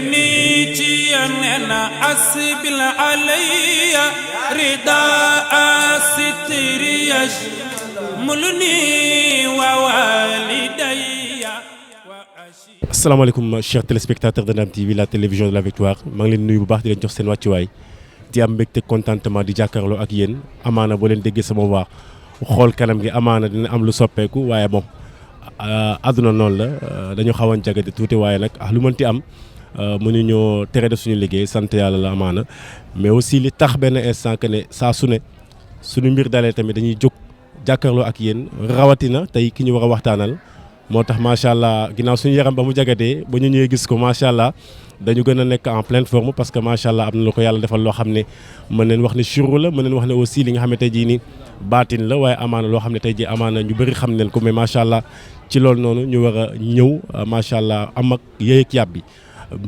julini ci yonena asbil alayya rida asitriyash mulni wa walidayya. Asalaamaaleykum chers téléspectateurs de Ndam TV, la télévision de la victoire maa ngi leen nuyu bu baax di leen jox seen wàccuwaay di am mbégte contentement di jàkkaarloo ak yéen amaana boo leen déggee sama wax xool kanam gi amaana dina am lu soppeeku waaye bon àdduna noonu la dañu xawoon jagade tuuti waaye nag lu mënti am mënuñoo tere def suñu liggéey sant yàlla la amaana mais aussi li tax benn instant que ne saa su ne suñu mbir dalee tamit dañuy jóg jàkkaarloo ak yéen rawatina tey ki ñu war a waxtaanal moo tax macha allah ginnaaw suñu yaram ba mu jagadee ba ñu ñëwee gis ko macha allah dañu gën a nekk en pleine forme parce que macha allah am na lu ko yàlla defal loo xam ne mën nañ wax ne churu la mën nañ wax ne aussi li nga xam ne tey jii nii baatin la waaye amaana loo xam ne tey jii amaana ñu bëri xam nañ ko mais macha allah ci loolu noonu ñu war a ñëw macha allah am ak yéeg yàb bi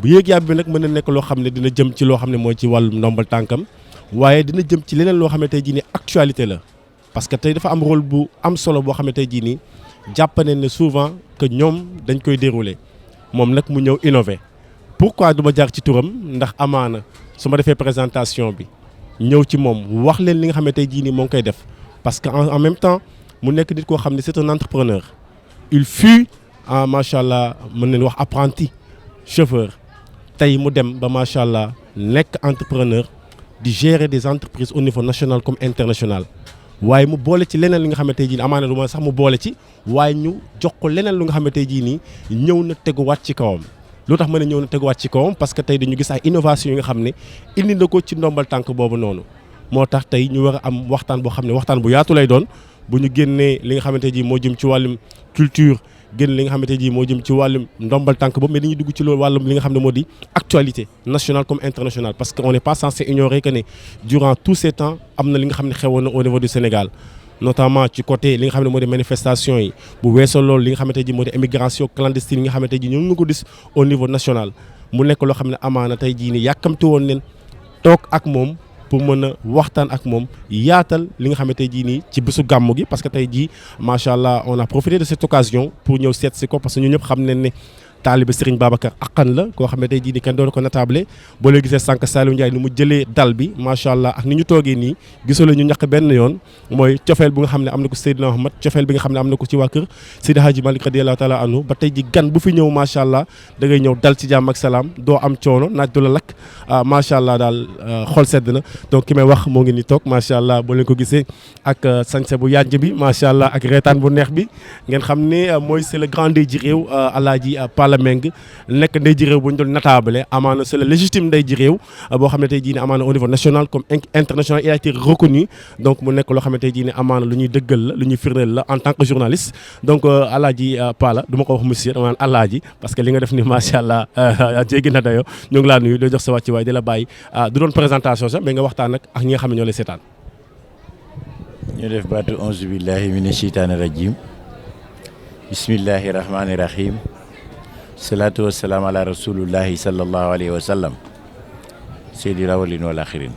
yéeg yàb bi nag mën na nekk loo xam ne dina jëm ci loo xam ne mooy ci wàllum ndombal tànkam waaye dina jëm ci leneen loo xam ne tey jii nii actualité la parce que tey dafa am rôle bu am solo boo xam ne tey jii nii jàpp nañ ne souvent que ñoom dañ koy dérouler moom nag mu ñëw innover pourquoi du ma jaar ci turam ndax amaana su ma defee présentation bi ñëw ci moom wax leen li nga xam ne tey jii nii moo ngi koy def parce que en même temps mu nekk nit koo xam ne c'est un entrepreneur il fut macha allah mën nañu wax apprenti chauffeur tey mu dem ba macha allah nekk entrepreneur di gérer des entreprises au niveau national comme international waaye mu boole ci leneen li nga xamante ne jii nii amaana du ma sax mu boole ci waaye ñu jox ko leneen lu nga xamante jii nii ñëw na teguwaat ci kawam lu tax ma ne ñëw na teguwaat ci kawam parce que tey dañu gis ay innovation yi nga xam ne indi na ko ci ndombal tànk boobu noonu moo tax tey ñu war a am waxtaan boo xam ne waxtaan bu yaatu lay doon bu ñu génnee li nga xamante ji moo jëm ci wàllum culture génn li nga xamante ji moo jëm ci wàllum ndombal tànk boobu mais dañuy dugg ci loolu wàllum li nga xam ne moo di actualité nationale comme internationale parce que on n'est pas censé ignorer que ne durant tous ces temps am na li nga xam ne xewoon na au niveau du Sénégal notamment ci côté li nga xam ne moo di manifestation yi bu weesoo loolu li nga xamante ji moo di immigration clandestine yi nga xamante ji ñoo ngi ko gis au niveau national mu nekk loo xam ne amaana tey jii nii yàkkamti woon leen toog ak moom pour mën a waxtaan ak moom yaatal li nga xamante jii nii ci bésu gàmmu gi parce que tey jii macha allah on a profité de cette occasion pour ñëw seet si ko parce que ñu ñëpp xam nañ ne taalibe Serigne Babacar Akan la koo xam ne tey jii nii kenn doon ko natable boo leen gisee sànq Saliou Ndiaye ni mu jëlee dal bi macha allah ak ni ñu toogee nii gisoo la ñu ñàkk benn yoon mooy cofeel bu nga xam ne am na ko Seydina Muhammad cofeel bi nga xam ne am na ko ci waa kër Seydi Hadji Malick radiyallahu taala anhu ba tey ji gan bu fi ñëw macha allah da ngay ñëw dal ci jàmm ak salaam doo am coono naaj du la lakk macha allah daal xol sedd na donc ki may wax moo ngi ni toog macha allah boo leen ko gisee ak sañse bu yànj bi macha allah ak reetaan bu neex bi ngeen xam ne mooy c'est le grand ndey ji réew alaaji la meng nekk ndey ji réew bu ñu doon natable amaana c'est le légitime ndey ji réew boo xam ne tey jii ne amaana au niveau national comme international il a été reconnu donc mu nekk loo xam ne tey jii ne amaana lu ñuy dëggal la lu ñuy firndeel la en tant que journaliste donc alaaji Pala du ma ko wax monsieur dama naan alaaji parce que li nga def ni macha allah jéggi na dayo ñu ngi laa nuyu doo jox sa wàcc waay di la bàyyi du doon présentation sax mais nga waxtaan ak ñi nga xam ne ñoo lay seetaan ñu def baatu auzu billahi mina sheytaani rajim bismillahi rahmani rahim salaatu wassalaam ala rasulullahi sallallahu alayhi wa sallam seydi rawalin wal axirin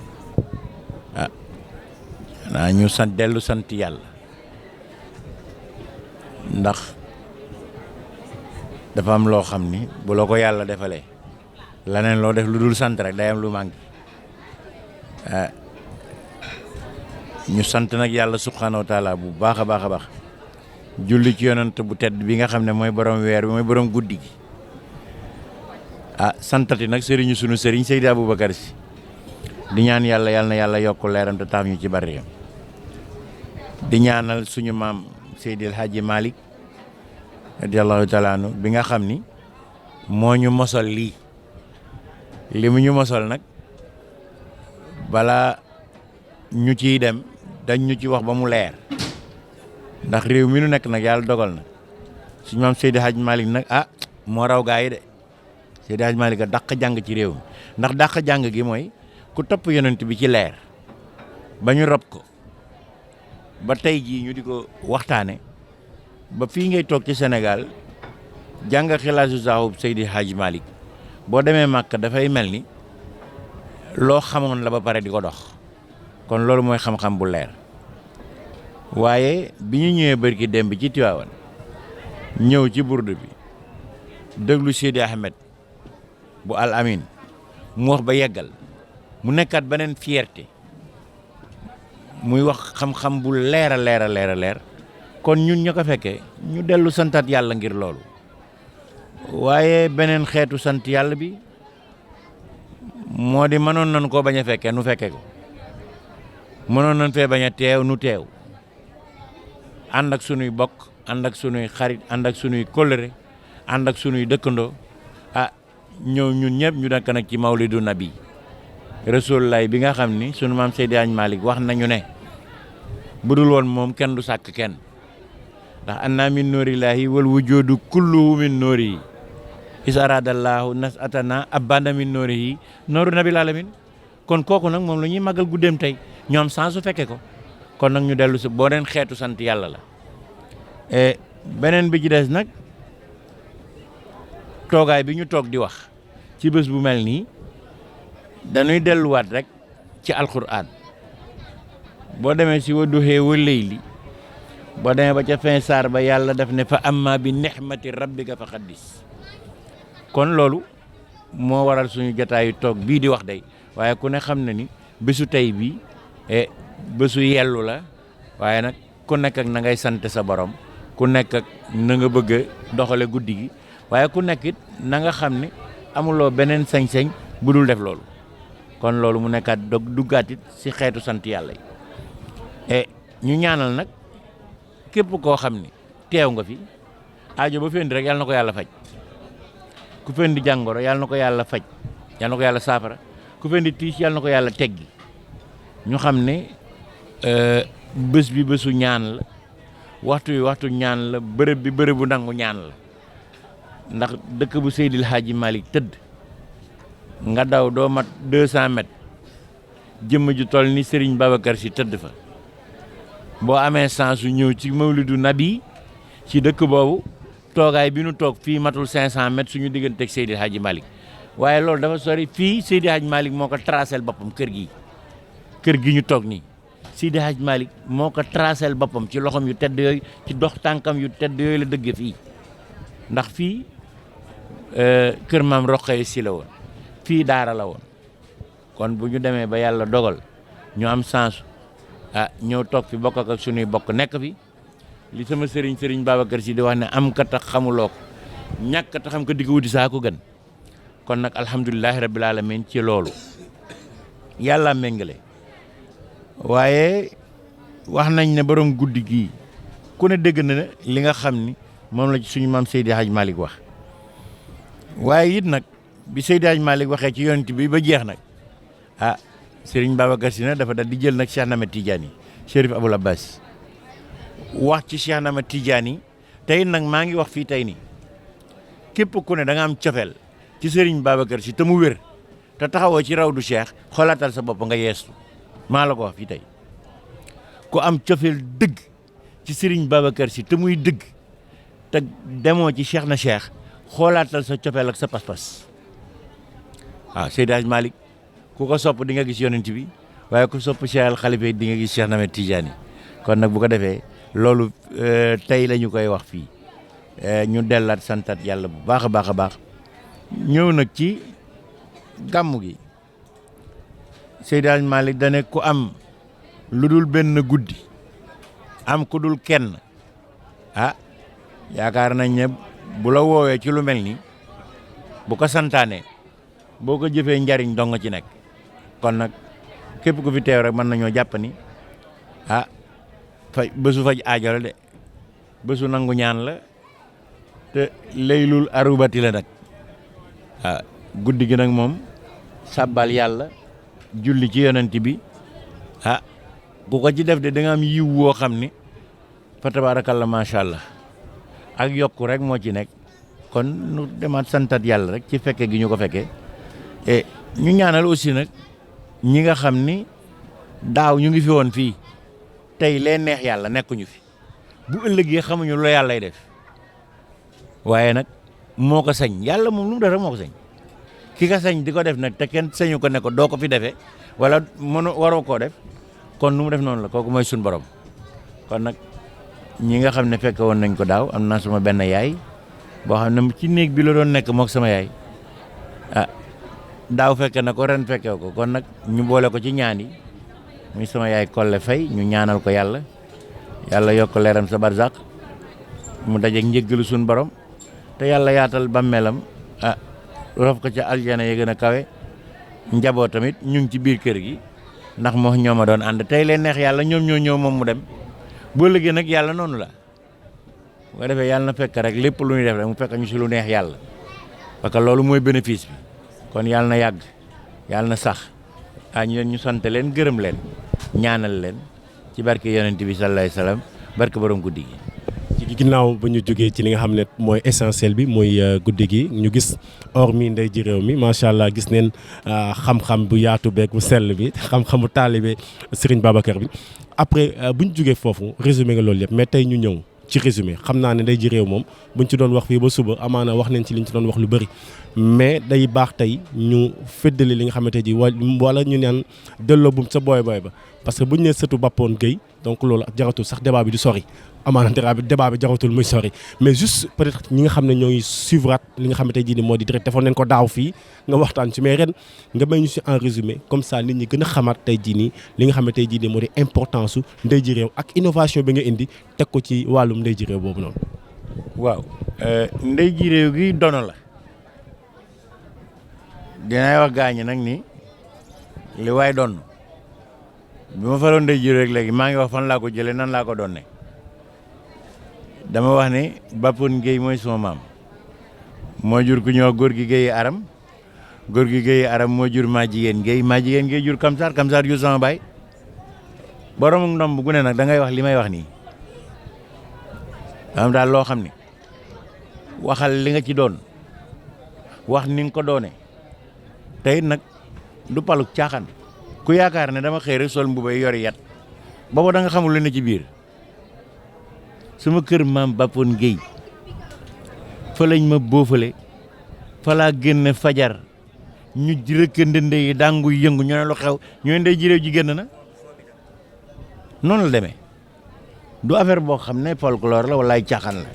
naa ñu dellu sant yàlla ndax dafa am loo xam ni bu la ko yàlla defalee laneen loo def lu dul sant rek day am lu manqué ñu sant nag yàlla subhanahu wa taala bu baax a baax a baax julli ci yonent bu tedd bi nga xam ne mooy borom weer bi mooy borom guddi gi santati nag sëriñu sunu sëriñ Seydi Aboubacar Sy di ñaan yàlla na yàlla yokk leeram te taam ñu ci barriam di ñaanal suñu maam Seydi El Hadji Malick radiyallahu taala anhu bi nga xam ni moo ñu mosal lii li mu ñu mosal nag balaa ñu ciy dem dañ ñu ci wax ba mu leer ndax réew mi nu nekk nag yàlla dogal na suñu maam Seydi El Hadji Malick nag moo raw gaa yi de Seydi Hadji Malick a dàq jàng ci réew mi ndax dàq jàng gi mooy ku topp yonent bi ci leer ba ñu rob ko ba tey jii ñu di ko waxtaane ba fii ngay toog ci Sénégal jàng xilaasu zahab Seydi Hadji Malick boo demee Màkka dafay mel ni loo xamoon la ba pare di ko dox kon loolu mooy xam-xam bu leer waaye bi ñu ñëwee barki démb ci Tiwaawan ñëw ci burdu bi déglu Seydi Ahmed bu Al Amin mu wax ba yeggal mu nekkaat beneen fierté muy wax xam-xam bu leer a leer kon ñun ñu ko fekkee ñu dellu santaat yàlla ngir loolu waaye beneen xeetu sant yàlla bi moo di mënoon nañ koo bañ a fekkee nu fekkee ko mënoon nañ fee bañ a teew nu teew ànd ak sunuy bokk ànd ak sunuy xarit ànd ak sunuy kóllëre ànd ak sunuy dëkkandoo ñëw ñun ñëpp ñu nekk nag ci mawlidu nabi Rasulullah bi nga xam ni sunu maam Seydi Hadji Malick wax nañu ne bu dul woon moom kenn du sàkk kenn ndax anna min noorillahi wal wujudu kulluhu min noorihi is aradallahu nasatana abana min noorihi nooru nabil alamin kon kooku nag moom la ñuy màggal guddeem tey ñoom sans su fekkee ko kon nag ñu dellu si boo den xeetu sant yàlla la beneen bi ci des nag toogaay bi ñu toog di wax ci bés bu mel nii dañuy delluwaat rek ci alquran boo demee si wadduhee wa layli boo demee ba ca fin saar ba yàlla def ne fa amma bi nihmati rabbika fa xaddis kon loolu moo waral suñu jotaayu toog bii di wax day waaye ku ne xam na ni bésu tey bii bésu yellu la waaye nag ku nekk ak na ngay sant sa borom ku nekk ak na nga bëgg a doxale guddi gi waaye ku nekk it na nga xam ne amuloo beneen sañ-sañ bu dul def loolu kon loolu mu nekkaat duggaat it si xeetu sant yàlla yi ñu ñaanal nag képp koo xam ni teew nga fi aajo ba fendi rek yàlla na ko yàlla faj ku fendi jàngoro yàlla na ko yàlla faj yàlla na ko yàlla saafara ku fendi tiis yàlla na ko yàlla teggi ñu xam ne bés bi bésu ñaan la waxtu wi waxtu ñaan la bërëb bi bërëbu nangu ñaan la ndax dëkk bu Seydil Hadji Malick tëdd nga daw doo mat 200 mètres jëmm ju toll ni Serigne Babacar Sy tëdd fa boo amee chance su ñëw ci mawlidu nabi ci dëkk boobu toogaay bi nu toog fii matul 500 mètres suñu digganteeg Seydil Hadji Malick waaye loolu dafa sori fii Seydil Hadji Malick moo ko tracel boppam kër gi ñu toog nii Seydil Hadji Malick moo ko tracel boppam ci loxom yu tedd yooyu ci dox tànkam yu tedd yooyu la dëgg fii ndax fii kër maam Roqaye si la woon fii daara la woon kon bu ñu demee ba yàlla dogal ñu am chance ñëw toog fi bokk ak suñuy bokk nekk fi li sama sëriñ Babacar Sy di wax ne am ka tax xamuloo ko ñàkk tax xam ko di ko wuti saa ko gën kon nag alhamdulilahi rabbil alamin ci loolu yàlla méngale waaye wax nañ ne borom guddi gii ku ne dégg na li nga xam ni moom la ci suñu maam Seydi Hadji Malick wax waaye it nag bi Seydi Hadji Malick waxee ci yonent bi ba jeex nag Serigne Babacar Sy nag dafa dal di jël nag Cheikh Ahmed Tidiane Chérif Aboul Abbas wax ci Cheikh Ahmed Tidiane tey nag maa ngi wax fii tey nii képp ku ne da nga am cofeel ci Serigne Babacar Sy te mu wér te taxawoo ci rawdu Cheikh xoolaatal sa bopp nga yeestu maa la ko wax fii tey ku am cofeel dëgg ci Serigne Babacar Sy te muy dëgg te demoo ci Cheikh na Cheikh xoolaatal sa cofeel ak sa pas-pas waaw Seydi Hadji Malick ku ko sopp di nga gis yonent bi waaye ku sopp Cheikh al Khalifa di nga gis Cheikh Ahmed Tidiane kon nag bu ko defee loolu tey la ñu koy wax fii ñu dellaat santat yàlla bu baax a baax a baax ñëw nag ci gàmmu gi Seydi Hadji Malick dane ku am lu dul benn guddi am ku dul kenn yaakaar nañ ne bu la woowee ci lu mel ni bu ko santaane boo ko jëfee njariñ dong ci nekk kon nag képp ku fi teew rek mën nañoo jàpp ni bésu faj aajo la de bésu nangu ñaan la te laylul arubati la nag guddi gi nag moom sàbbal yàlla julli ci yonent bi ku ko ci def de da nga am yiw woo xam ni fa tabarakallah macha allah ak yokku rek moo ci nekk kon nu demaat santat yàlla rek ci fekke gi ñu ko fekkee ñu ñaanal aussi nag ñi nga xam ni daaw ñu ngi fi woon fii tey leen neex yàlla nekkuñu fi bu ëllëgee xamuñu lu yàllay def waaye nag moo ko sañ yàlla moom lu mu def rek moo ko sañ ki ka sañ di ko def nag te kenn sañu ko ne ko doo ko fi defee wala waroo koo def kon nu mu def noonu la kooku mooy suñu borom kon nag ñi nga xam ne fekk woon nañ ko daaw am naa sama benn yaay boo xam ne ci néeg bi la doon nekk mook sama yaay daaw fekke na ko ren fekke ko kon nag ñu boole ko ci ñaan yi muy sama yaay Kolle Faye ñu ñaanal ko yàlla yokk leeram sa barzak mu dajeeg njëggalu suñu borom te yàlla yaatal bàmmeelam rof ko ca aljana yi gën a kawe njaboot tamit ñu ngi ci biir kër gi ndax moo ñoo ma doon ànd tey leen neex yàlla ñoom ñoo ñëw moom mu dem boo liggéey nag yàlla noonu la bu ko defee yàlla na fekk rek lépp lu ñuy def rek mu fekk ñu si lu neex yàlla parce que loolu mooy bénéfice bi kon yàlla na yàgg yàlla na sax ñu sant leen gërëm leen ñaanal leen ci barke yonent bi sallallahu alayhi wasallam barke borom guddi gi. ci ginnaaw ba ñu jógee ci li nga xam ne mooy essentiel bi mooy guddi gi ñu gis hormis ndey ji réew mi macha allah gis neen xam-xam bu yaatu beeg bu sell bi xam-xamu taalibe Serigne Babacar bi après bu ñu jógee foofu résumé nga loolu yëpp mais tey ñu ñëw ci résumé xam naa ne ndey ji réew moom buñ ci doon wax fii ba suba amaana wax nañ ci liñ ci doon wax lu bëri mais day baax tey ñu féddali li nga xamante ji wala ñu naan delloo bum sa booy ba parce que buñ nee sëtu Bapone Gueye donc loolu jaratul sax débat bi di sori amaana débat bi jaratul muy sori mais juste peut-être ñi nga xam ne ñooy suivre li nga xamante ji ni moo di direct defoon nañ ko daaw fii nga waxtaan ci mais ren nga may ñu si en résumé comme ça nit ñi gën a xamaat tey jii nii li nga xamante ji ni moo di importance su ndey ji réew ak innovation bi nga indi teg ko ci wàllum ndey ji réew boobu noonu. waaw ndey ji réew gi dono la dinaay wax gaañi nag ni li waay doon bi ma faroon ndey ji réew rek léegi maa ngi wax fan laa ko jëlee nan laa ko doon ne dama wax ne Bapone Gueye mooy sama maam moo jur ku ñuy wax góor gi Gueye aram góor gi Gueye aram moo jur maa jigéen Gueye jur Kamsar jur sama baay borom ndomb gu ne nag da ngay wax li may wax nii am daal loo xam ne waxal li nga ci doon wax ni nga ko doone tey nag du paluk caaxaan ku yaakaar ne dama xëy rek sol mbubay yori yat booba da nga xamul lu ne ci biir sama kër maam Bapone Gueye fa lañ ma boofale fa laa génn fajar ñu rëkk ndënde yi dàngu yëngu ñu ne lu xew ñooy ndey ji réew ji génn na noonu la demee du affaire boo xam ne folklore la wala ay caaxaan la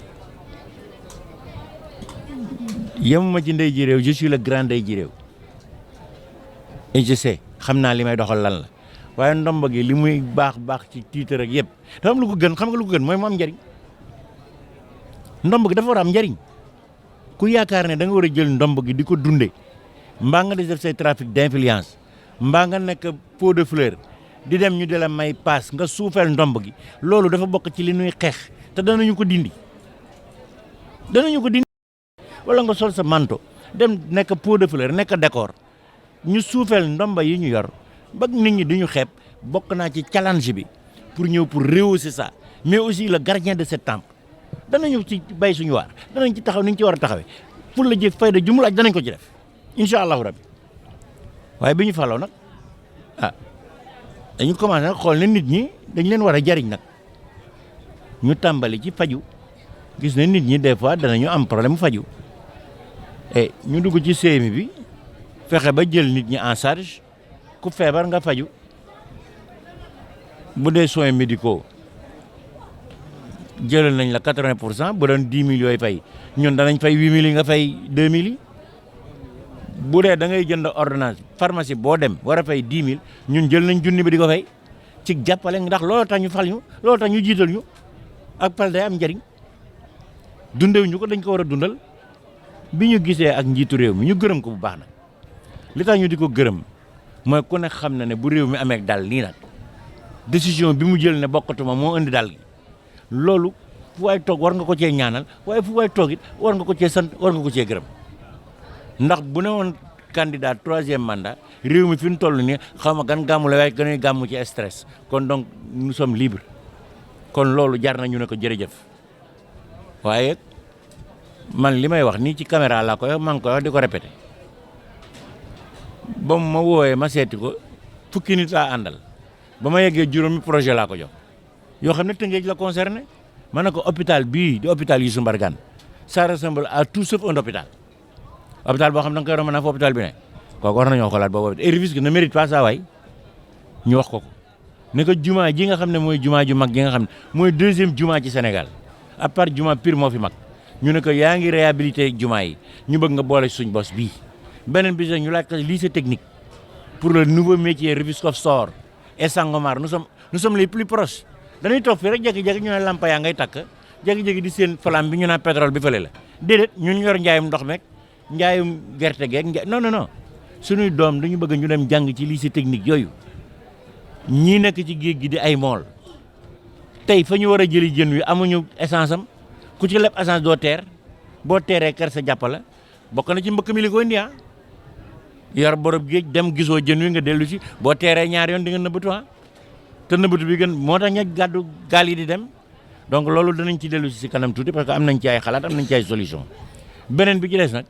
yemuma ci ndey ji réew je suis le grand ndey ji réew et je sais xam naa li may doxal lan la waaye ndomba gi li muy baax ci titre ak yëpp dafa am lu ko gën xam nga lu ko gën mooy mu am njariñ ndomb gi dafa war a am njariñ ku yaakaar ne da nga war a jël ndomb gi di ko dunde mbaa nga di def say trafic d'influence mbaa nga nekk pot de fleur di dem ñu di la may paas nga suufeel ndomb gi loolu dafa bokk ci li ñuy xeex te danañu ko dindi wala nga sol sa manteau dem nekk pot de fleur nekk décor ñu suufeel ndomba yi ñu yor ba nit ñi di ñu xeeb bokk naa ci challenge bi pour ñëw pour rehausser ça mais aussi le gardien de ce temple danañu ci bay suñu waar danañ ci taxaw ni ñu ci war a taxawee pour la jëf fayda jumul aj danañ ko ci def incha allahu rabbi waaye bi ñu faloo nag dañu commencé nag xool ne nit ñi dañ leen war a jariñ nag ñu tàmbali ci faju gis ne nit ñi des fois danañu am problème faju et ñu dugg ci CMU bi fexe ba jël nit ñi en charge ku feebar nga faju bu dee soins médicaux jëlal nañ la 80% bu doon 10 000 yooyu fay ñun danañ fay 8 000 yi nga fay 2 000 yi bu dee da ngay jënd ordonnance pharmacie boo dem war a fay 10 000 ñun jël nañ junni bi di ko fay ci jàppale ndax loolu tax ñu fal ñu loolu tax ñu jiital ñu ak pal day am njëriñ dundewuñu ko dañ ko war a dundal bi ñu gisee ak njiitu réew mi ñu gërëm ko bu baax nag li tax ñu di ko gërëm mooy ku ne xam na ne bu réew mi amee dal nii nag décision bi mu jël ne bokkatuma moo indi dal gi loolu fu waay toog war nga ko cee ñaanal waaye fu waay toog it war nga ko cee sant war nga ko cee gërëm ndax bu ne woon candidat 3e mandat réew mi fi mu toll nii xaw ma gan gàmmu la waaye gënuy gàmmu ci stress kon donc nous sommes libres kon loolu jar na ñu ne ko jërëjëf waaye man li may wax nii ci caméra laa koy wax maa ngi koy wax di ko répété ba mu ma wooyee ma seeti ko fukki nit laa àndal ba ma yeggee juróomi projet laa ko jox yoo xam ne Tëngéej la concerné ma ne ko hôpital bii di hôpital Youssou Mbargane ça ressemble à tout sauf un hôpital boo xam da nga koy romb naa fa hôpital bi ne kooku war nañoo xoolaat boobu et Rufisque ne mérite pas ça waay ñu wax ko ne ko jumaa ji nga xam ne mooy jumaa ju mag ji nga xam ne mooy 2e jumaa ci Sénégal à part jumaa Pire moo fi mag ñu ne ko yaa ngi réhabilité jumaa yi ñu bëgg nga boole suñ bos bii beneen bi ñu laaj ko lycée technique pour le nouveau métier Rufisque Sor et Sangomar nous sommes les plus proches dañuy toog fii rek jékki-jékki ñu ne lampa yaa ngay takk jékki-jékki di seen flamme bi ñu naan pétrole bi fële la déedéet ñun yor njaayum ndox meeg njaayum gerte geeg non suñuy doom dañu bëgg ñu dem jàng ci lycée technique yooyu ñii nekk ci géej gi di ay mool tey fa ñu war a jëli jën wi amuñu essence am ku ci leb essence doo teer boo teeree kër sa jàppala bokk na ci mbëkk mi li ko indi yor borob géej dem gisoo jën wi nga dellu si boo teeree ñaari yoon di nga nëbbatu te nëbbatu bi gën moo tax ña gàddu gaal yi di dem donc loolu danañ ci dellu si kanam tuuti parce que am nañ ci ay xalaat am nañ ci ay solution beneen bi ci des nag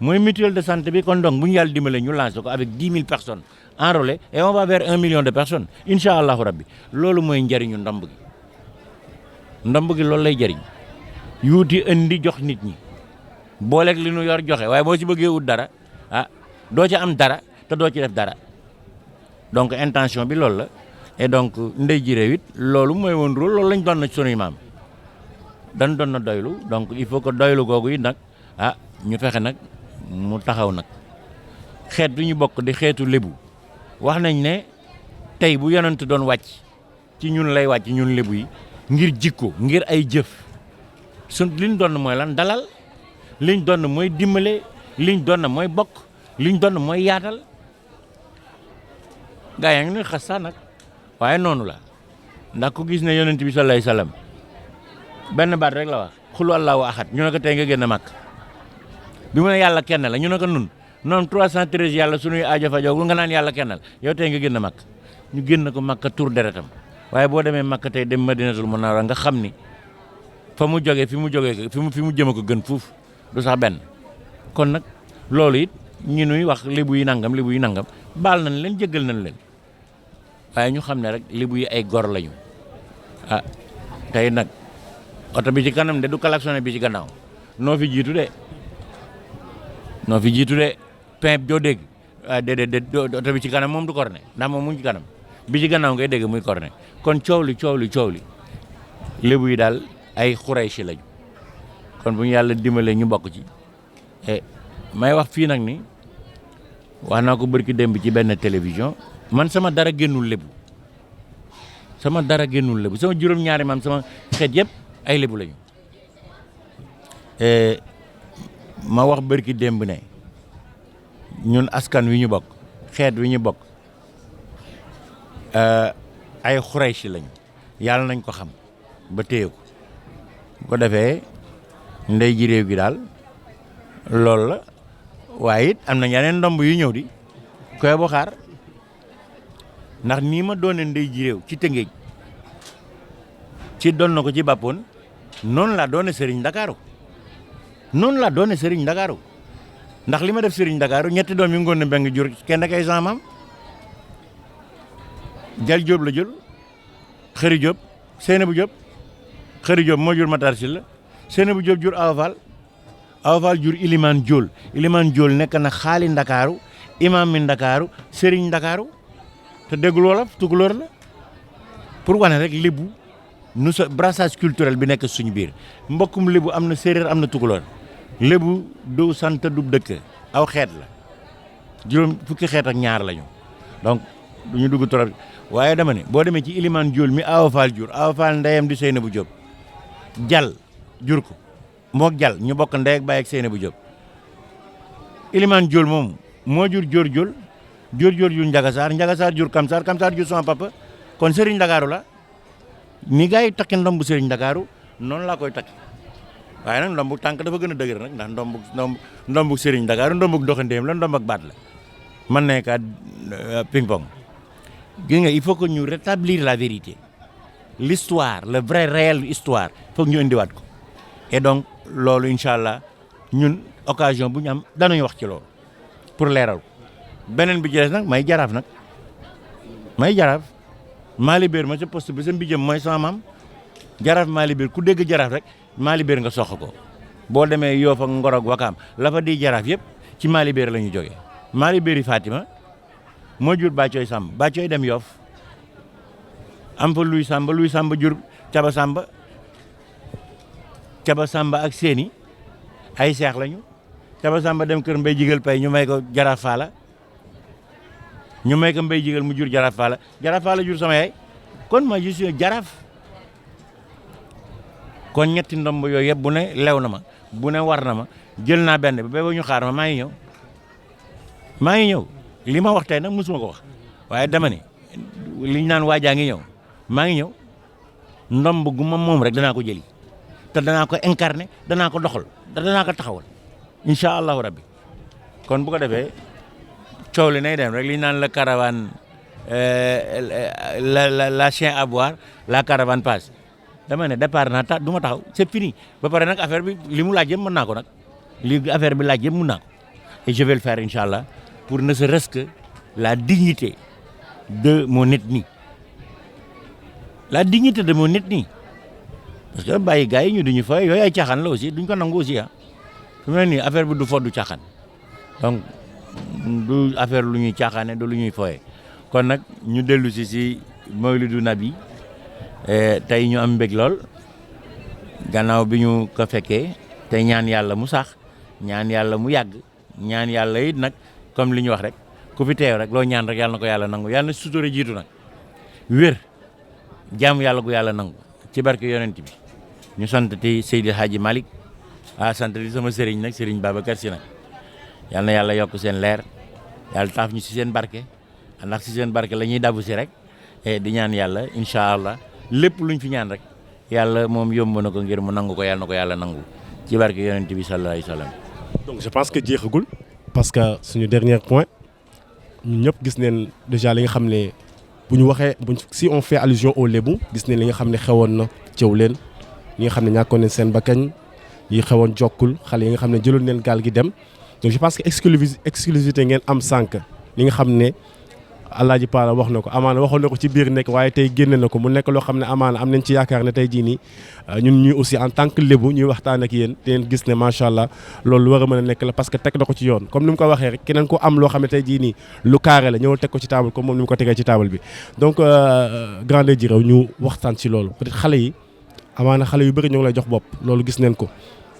mooy mutuelle de santé bi kon donc bu ñu yàlla dimbale ñu lancé ko avec 10 000 personnes enrôlées et on va vers 1 million de personnes incha allahu rabbi loolu mooy njëriñu ndomb gi loolu lay jëriñ yuuti indi jox nit ñi booleeg li nu yor joxe waaye boo ci bëggee ut dara doo ci am dara te doo ci def dara donc intention bi loolu la et donc ndey ji réew it loolu mooy woon rôle loolu lañ doon na sunuy maam dañ doon na doylu donc il faut que doylu googu it nag ñu fexe nag mu taxaw nag xeet bi ñu bokk di xeetu lébu wax nañ ne tey bu yonent doon wàcc ci ñun lay wàcc ñun lébu yi ngir jikko ngir ay jëf liñ doon mooy lan dalal liñ doon mooy dimbale liñ doon mooy bokk liñ doon mooy yaatal gaa yaa ngi nuy xas sax nag waaye noonu la ndax ku gis ne yonent bi sallallahu alayhi wasallam benn baat rek la wax xulu allahu ahad ñu ne ko tey nga génn màkk bi mu ne yàlla kenn la ñu ne ko nun noonu 313 yàlla suñuy aajo fa joogul nga naan yàlla kenn la yow tey nga génn màkk ñu génn ko màkk tur deretam waaye boo demee màkk tey dem madinatul munawwara nga xam ni fa mu jógee fi mu jëm ko gën fuuf du sax benn kon nag loolu it ñi nuy wax lébu yi nangam baal nañ leen jéggal nañ leen waaye ñu xam ne rek lébu yi ay gor lañu tey nag oto bi ci kanam de du klaxonné bi ci gannaaw noo fi jiitu de pimp joo dégg déedéet oto bi ci kanam moom du corné ndax moom mu ngi ci kanam bi ci gannaaw ngay dégg muy corné kon coow li lébu yi daal ay xuraysi lañu kon bu ñu yàlla dimbalee ñu bokk ci may wax fii nag ni wax naa ko bërki démb ci benn télévision man sama dara génnul lébu sama juróom-ñaari maam sama xeet yëpp ay lébu lañu ma wax bërki démb ne ñun askan wi ñu bokk xeet wi ñu bokk ay xuraysi lañu yàlla nañ ko xam ba téye ko bu ko defee ndey ji réew gi daal loolu la waaye it am na yeneen ndomb yu ñëw di koy bu xaar ndax nii ma doone ndey ji réew ci Tëngéej ci doon na ko ci Bappoon noonu laa doone Serigne Ndakaaru ndax li ma def Serigne Ndakaaru ñetti doom yu ngoon na mbeng jur kenn kay sama maam Jal Jóob la jël Xëri Jóob Seynabu Jóob Xëri Jóob moo jur Matar Sylla Seynabu Jóob jur Awa Fall jur Ilimaan Jóol nekk na xaali Ndakaaru imaam mi Ndakaaru Serigne Ndakaaru te déggul wolof tukulóor la pour wane rek lébu nu sa brassage culturel bi nekk suñu biir mbokkum lébu am na séeréer am na tukulóor lébu du sant du dëkk aw xeet la juróom fukki xeet ak ñaar lañu donc du ñu dugg trop waaye dama ne boo demee ci Ilimaan Jóol mi Awa Fall jur Awa Fall ndeyam di Seynabu Jóob Jal jur ko mook Jal ñu bokk ndey ak baay ak Seynabu Jóob Ilimaan Jóol moom moo jur Jóor jur Njagasaar jur Kamsaar jur sama papa kon Serigne Ndakaaru la ni gars yi takki ndombu Serigne Ndakaaru noonu laa koy takki waaye nag ndombu tànk dafa gën a dëgër nag ndax ndombu Serigne Ndakaaru ndombu doxandéem la ndomb ak baat la man nekkaat ping pong gis nga il faut que ñu rétablir la vérité l'histoire le vrai réel histoire foog ñu indiwaat ko et donc loolu incha allah ñun occasion bu ñu am danañ wax ci loolu pour leeral ko beneen bi ci des nag may jaraaf Mali Béer ma ca poste bi sa mbijëm mooy sama maam jaraaf Mali Béer ku dégg jaraaf rek Mali Béer nga sox ko boo demee Yoof ak Ngor ak Wakaam la fa di jaraaf yëpp ci Mali Béer la ñu jógee Mali Béer yi Fatima moo jur Bàccooy Samb Bàccooy dem Yoof am fa Luy Samba jur Caba Samba ak Séni ay seex lañu Caba Samba dem kër Mbay Jigal Pay ñu may ko Jaraaf Faala ñu may ko Mbay Jigal mu jur Jaraaf Faala jur sama yaay kon ma je suis jaraaf kon ñetti ndomb yooyu yëpp bu ne lew na ma bu ne war na ma jël naa benn bi ba ñu xaar ma maa ngi ñëw li ma wax tey nag mosuma ko wax waaye dama ni li ñu naan waajaa ngi ñëw maa ngi ñëw ndomb gu ma moom rek danaa ko jëli te danaa ko incarné danaa ko doxal te danaa ko taxawal incha allahu rabbi kon bu ko defee coow li nay dem rek li ñu naan la caravane la chien à boire la caravane passe dama ne départ naa du ma taxaw c'est fini ba pare nag affaire bi li mu laaj yëpp mën naa ko nag li affaire bi laaj yëpp mën naa ko et je vais le faire incha allah pour ne serait-ce que la dignité de mon ethnie parce que bàyyi gars yi ñu duñu fa yooyu ay caaxaan la aussi duñ ko nangu aussi ah fi mu ne nii affaire bi du foddu caaxaan donc du affaire lu ñuy caaxaane du lu ñuy foye kon nag ñu dellu si Mawlidu Nabi tey ñu am mbég lool gannaaw bi ñu ko fekkee te ñaan yàlla mu sax ñaan yàlla mu yàgg ñaan yàlla it nag comme li ñu wax rek ku fi teew rek loo ñaan rek yàlla na ko yàlla nangu yàlla na sutura jiitu nag wér jaamu yàlla gu yàlla nangu ci barke yonent bi ñu sant ti Seydi Hadji Malick sant di sama sëriñ nag sëriñ Babacar Sy nag yal na yàlla yokk seen leer yàlla taaf ñu si seen barke ndax si seen barke la ñuy dabu si rek di ñaan yàlla incha allah lépp luñ fi ñaan rek yàlla moom yomb na ko ngir mu nangu ko yàlla na ko yàlla nangu ci barke yonent bi sallallahu alayhi wa sallam. donc je pense que jeexagul parce que suñu dernier point ñun ñëpp gis neen déjà li nga xam ne bu ñu waxee si on fait allusion au lébu gis neen li nga xam ne xewoon na cëw leen ñi nga xam ne ñàkkoon neen seen bakkañ yi xewoon jokkul xale yi nga xam ne jëloon neen gaal gi dem donc je pense que exclusivité ngeen am sànq li nga xam ne Alaaji Paala wax na ko amaana waxoon na ko ci biir nekk waaye tey génne na ko mu nekk loo xam ne amaana am nañ ci yaakaar ne tey jii nii ñun ñuy aussi en tant que lébu ñuy waxtaan ak yéen te ngeen gis ne macha allah loolu war a mën a nekk la parce que teg na ko ci yoon comme ni mu ko waxee rek keneen ko am loo xam ne tey jii nii lu carré la ñëwal teg ko ci table comme moom ni mu ko tegee ci table bi donc grande ji réew ñu waxtaan ci loolu peut-être xale yi amaana xale yu bëri ñoo ngi lay jox bopp loolu gis neen ko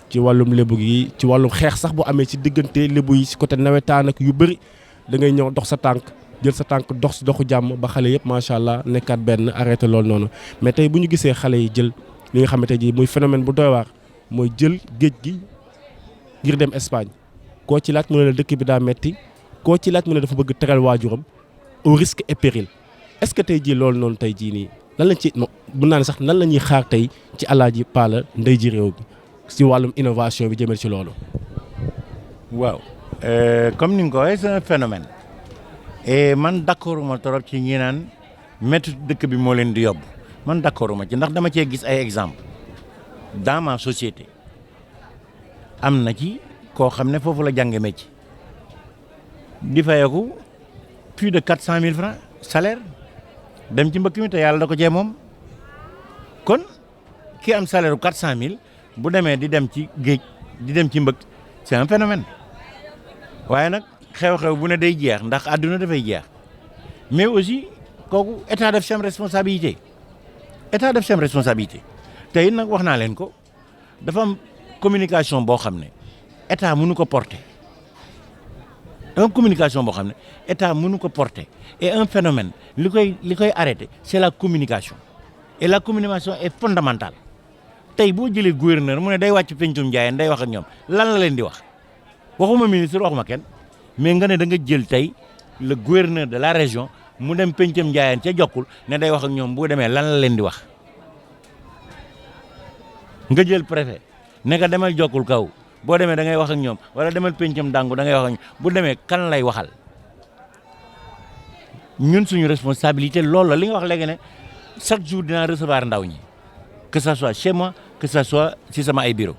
ci wàllum lébu gi ci wàllum xeex sax bu amee ci diggante lébu yi ci côté nawetaan ak yu bëri da ngay ñëw dox sa tànk jël sa tànk dox si doxu jàmm ba xale yëpp macha allah nekkaat benn arrêté loolu noonu mais tey bu ñu gisee xale yi jël li nga xamante ji muy phénomène bu doy waar mooy jël géej gi ngir dem Espagne koo ci laaj mu ne la dëkk bi daa metti koo ci laaj mu ne dafa bëgg teral waajuram au risque et péril est-ce que tey jii loolu noonu tey jii nii lan lañ ci mun naa ne sax nan la ñuy xaar tey ci Alaaji Paala Ndeye ji réew bi si wàllum innovation bi jëmee ci loolu. waaw comme ni nga ko waxee c'est un phénomène. et man d'accord ma trop ci ñi naan métti dëkk bi moo leen di yóbbu man d'accord ma ci ndax dama cee gis ay exemple dans ma société am na ci koo xam ne foofu la jànge métier di fayeeku plus de 400 000 francs salaire dem ci mbëkk mi te yàlla da ko cee moom kon ki am salaire bu 400 000 bu demee di dem ci géej di dem ci mbëkk c'est un phénomène waaye nag xew-xew bu ne day jeex ndax àdduna dafay jeex mais aussi kooku état def seen responsabilité tey nag wax naa leen ko dafa am communication boo xam ne état mënu ko porter et un phénomène li koy arrêter c'est la communication et la communication est fondamentale tey boo jëlee gouverneur mu ne day wàcc pencum Njaayeen day wax ak ñoom lan la leen di wax waxuma ministre waxuma kenn mais nga ne da nga jël tey le gouverneur de la région mu dem pencam Njaayeen ca Jokkul ne day wax ak ñoom bu demee lan la leen di wax nga jël préfet ne nga demal Jokkul kaw boo demee da ngay wax ak ñoom wala demal pencam Dangu da ngay wax ak ñoom bu demee kan lay waxal ñun suñu responsabilité loolu la li nga wax léegi ne chaque jour dinaa recevoir ndaw ñi que ça soit chez moi que ça soit ci sama ay bureau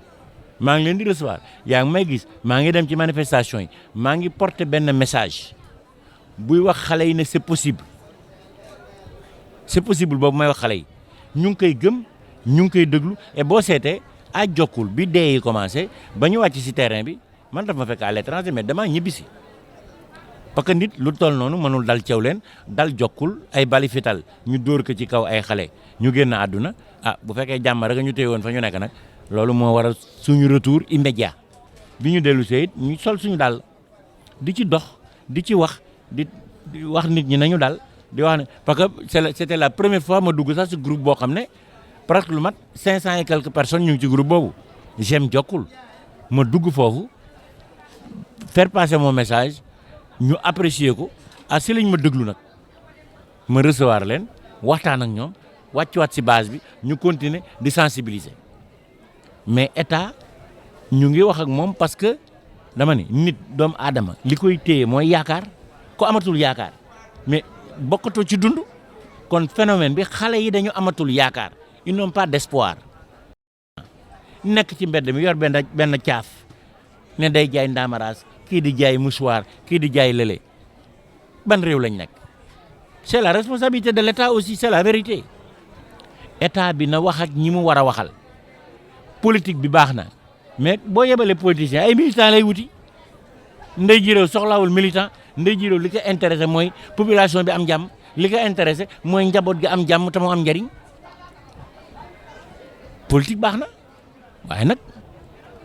maa ngi leen di recevoir yaa ngi may gis maa ngi dem ci manifestation yi maa ngi porter benn message buy wax xale yi ne c'est possible boobu may wax xale yi ñu ngi koy gëm ñu ngi koy déglu et boo seetee à Jokkul bi dee yi commencé ba ñu wàcc ci terrain bi man daf ma fekk à l'étranger mais damaa ñibbisi parce que nit lu toll noonu mënul dal cew leen dal Jokkul ay bali fital ñu dóor ko ci kaw ay xale ñu génn àdduna bu fekkee jàmm rek ñu téye woon fa ñu nekk nag loolu moo waral suñu retour immédiat bi ñu dellu see it ñu sol suñu daal di ci dox di ci wax di wax nit ñi nañu daal di wax ne parce que c'était la première fois ma dugg sax ci groupe boo xam ne presque lu mat 500 et quelques personnes ñu ngi ci groupe boobu j'aime Jokkul ma dugg foofu faire passer mon message ñu apprécier ko si lañ ma déglu nag ma recevoir leen waxtaan ak ñoom wàccuwaat ci base bi ñu continuer di sensibiliser mais état ñu ngi wax ak moom parce que dama ni nit doomu aadama li koy téye mooy yaakaar ko amatul yaakaar mais bokkatoo ci dund kon phénomène bi xale yi dañu amatul yaakaar ils n'ont pas d'espoir nekk ci mbedd mi yor benn caaf ne day jaay ndaamaraas kii di jaay mouchoir kii di jaay lële ban réew lañ nekk c'est la responsabilité de l'État aussi c'est la vérité état bi na wax ak ñi mu war a waxal politique bi baax na mais boo yebalee politicien ay militant lay wuti Ndeye Ji Réew soxlawul militant Ndeye Ji Réew li ko intéressé mooy population bi am jàmm li ko intéressé mooy njaboot gi am jàmm te mu am njariñ politique baax na waaye nag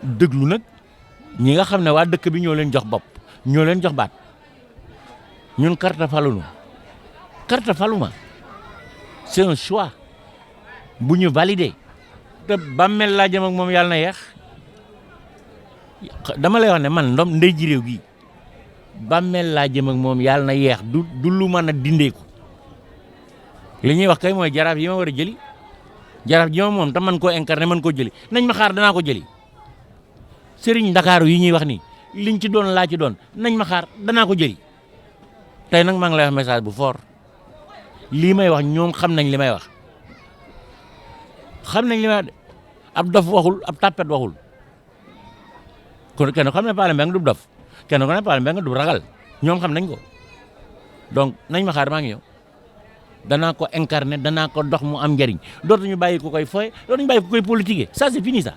déglu nag ñi nga xam ne waa dëkk bi ñoo leen jox bopp ñoo leen jox baat ñun carte faluma c'est un choix bu ñu validé te bàmmeel laa jëm ak moom yàlla na yeex dama lay wax ne man Ndeye Ji Réew gi bàmmeel laa jëm ak moom yàlla na yeex du lu mën a dindeeku li ñuy wax kay mooy jaraaf yi ma war a jëli jaraaf ji ma moom te man koo incarné man koo jëli nañ ma xaar danaa ko jëli sëriñ Ndakaaru yi ñuy wax ni liñ ci doon laa ci doon nañ ma xaar danaa ko jëli tey nag maa ngi lay wax message bu fort lii may wax ñoom xam nañ li may wax ab dof waxul ab tàppet waxul kon kenn xam ne Palla Mbengue du dof kenn ko ne Palla Mbengue du ragal ñoom xam nañ ko donc nañ ma xaar maa ngi ñëw danaa ko incarner danaa ko dox mu am njëriñ dootuñu bàyyi ku koy foye dootuñu bàyyi ku koy politiquer ça c'est fini ça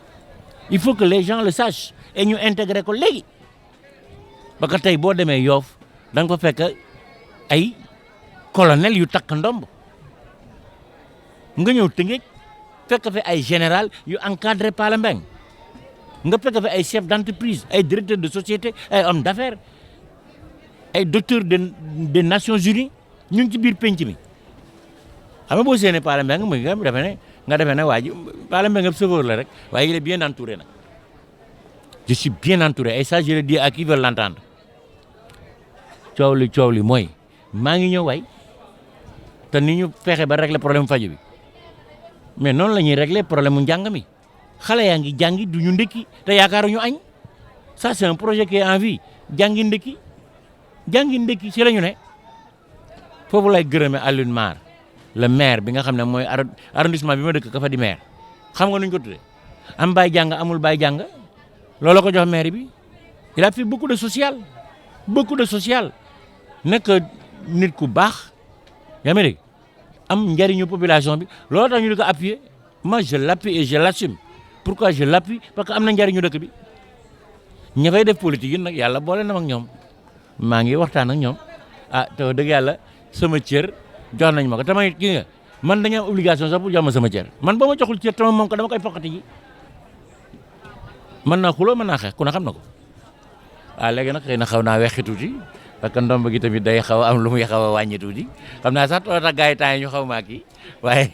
il faut que les gens le sachent et ñu intégrer ko léegi parce que tey boo demee Yoff da nga ko fekk ay colonel yu takk ndomb nga ñëw Tëngéej fekk fi ay général yu encadré Palla Mbengue nga fekk fi ay chef d'entreprise ay directeur de société ay homme d'affaires ay docteur des Nations Unies ñu ngi ci biir penc mi xam nga boo séenee Palla Mbengue mu nga defee ne waa ji Palla Mbengue chauffeur la rek waaye il est bien entouré nag je suis bien entouré et ça je le dis à qui veut l'entendre coow li mooy maa ngi ñëw waay te ni ñu fexe ba régler problème faju bi mais noonu la ñuy régler problème mu njàng mi xale yaa ngi jàngi du ñu ndekki te yaakaaruñu añ ça c'est un projet qui est en vie jàngi ndekki si la ñu ne foofu lay gërëme Alioune Mar le maire bi nga xam ne mooy arrondissement bi ma dëkk ka fa di maire xam nga nuñ ko tuddee am baay jàng amul baay jàng loolu ko jox maire bi il a fait beaucoup de social nekk nit ku baax yaa ngi dégg am njariñu population bi loolu tax ñu di ko appuyer moi je l'appuie et je l'assume pourquoi je l'appuie parce que am na njariñu dëkk bi ña fay def politique yi nag yàlla boole na ak ñoom maa ngi waxtaan ak ñoom te dëgg yàlla sama cër jox nañ ma ko tamit kii nga man dañu am obligation sax pour jox ma sama cër man boo ma joxul cër tamit moom ko dama koy foqati ji mën naa xuloo mën naa xeex ku ne xam na ko léegi nag xëy na xaw naa weexi tuuti parce que ndomb gi tamit day xaw a am lu muy xaw a wàññi tuuti xam naa sax tool tax gars yi temps yi ñu xaw maa kii waaye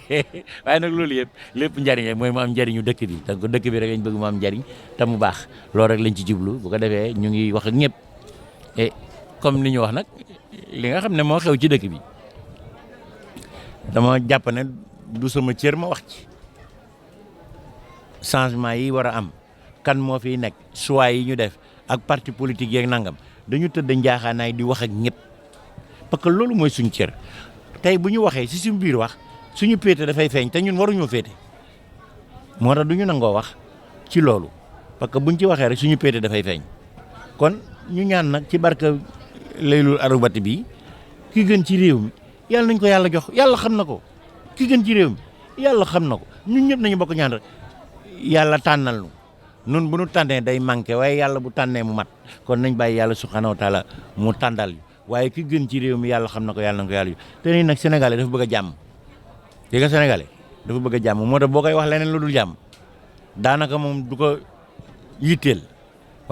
nag loolu lépp njariñ mooy mu am njariñu dëkk bi donc dëkk bi rek lañ bëgg mu am njariñ te mu baax loolu rek lañ ci jublu bu ko defee ñu ngi wax ak ñëpp et comme li ñu wax nag li nga xam ne moo xew ci dëkk bi dama jàpp ne du sama cër ma wax ci changement yi war a am kan moo fiy nekk choix yi ñu def ak parti politique yeeg nangam dañu tëdd njaaxaanaay di wax ak ñëpp parce que loolu mooy suñu cër tey bu ñu waxee si suñu biir wax suñu péete dafay feeñ te ñun waruñoo féete moo tax du ñu nangoo wax ci loolu parce que buñ ci waxee rek suñu péete dafay feeñ kon ñu ñaan nag ci barka Laylul Arubati bi ki gën ci réew mi yàlla nañ ko yàlla jox yàlla xam na ko ki gën ci réew mi yàlla xam na ko ñun ñëpp nañu bokk ñaan rek yàlla tànnal nu nun bu nu tànnee day manqué waaye yàlla bu tànnee mu mat kon nañ bàyyi yàlla subhanahu wa taala mu tàndal waaye ki gën ci réew mi yàlla xam na ko yàlla na ko yàlla te nii nag sénégalais dafa bëgg a jàmm dégg nga sénégalais dafa bëgg a jàmm moo tax boo koy wax leneen lu dul jàmm daanaka moom du ko yitteel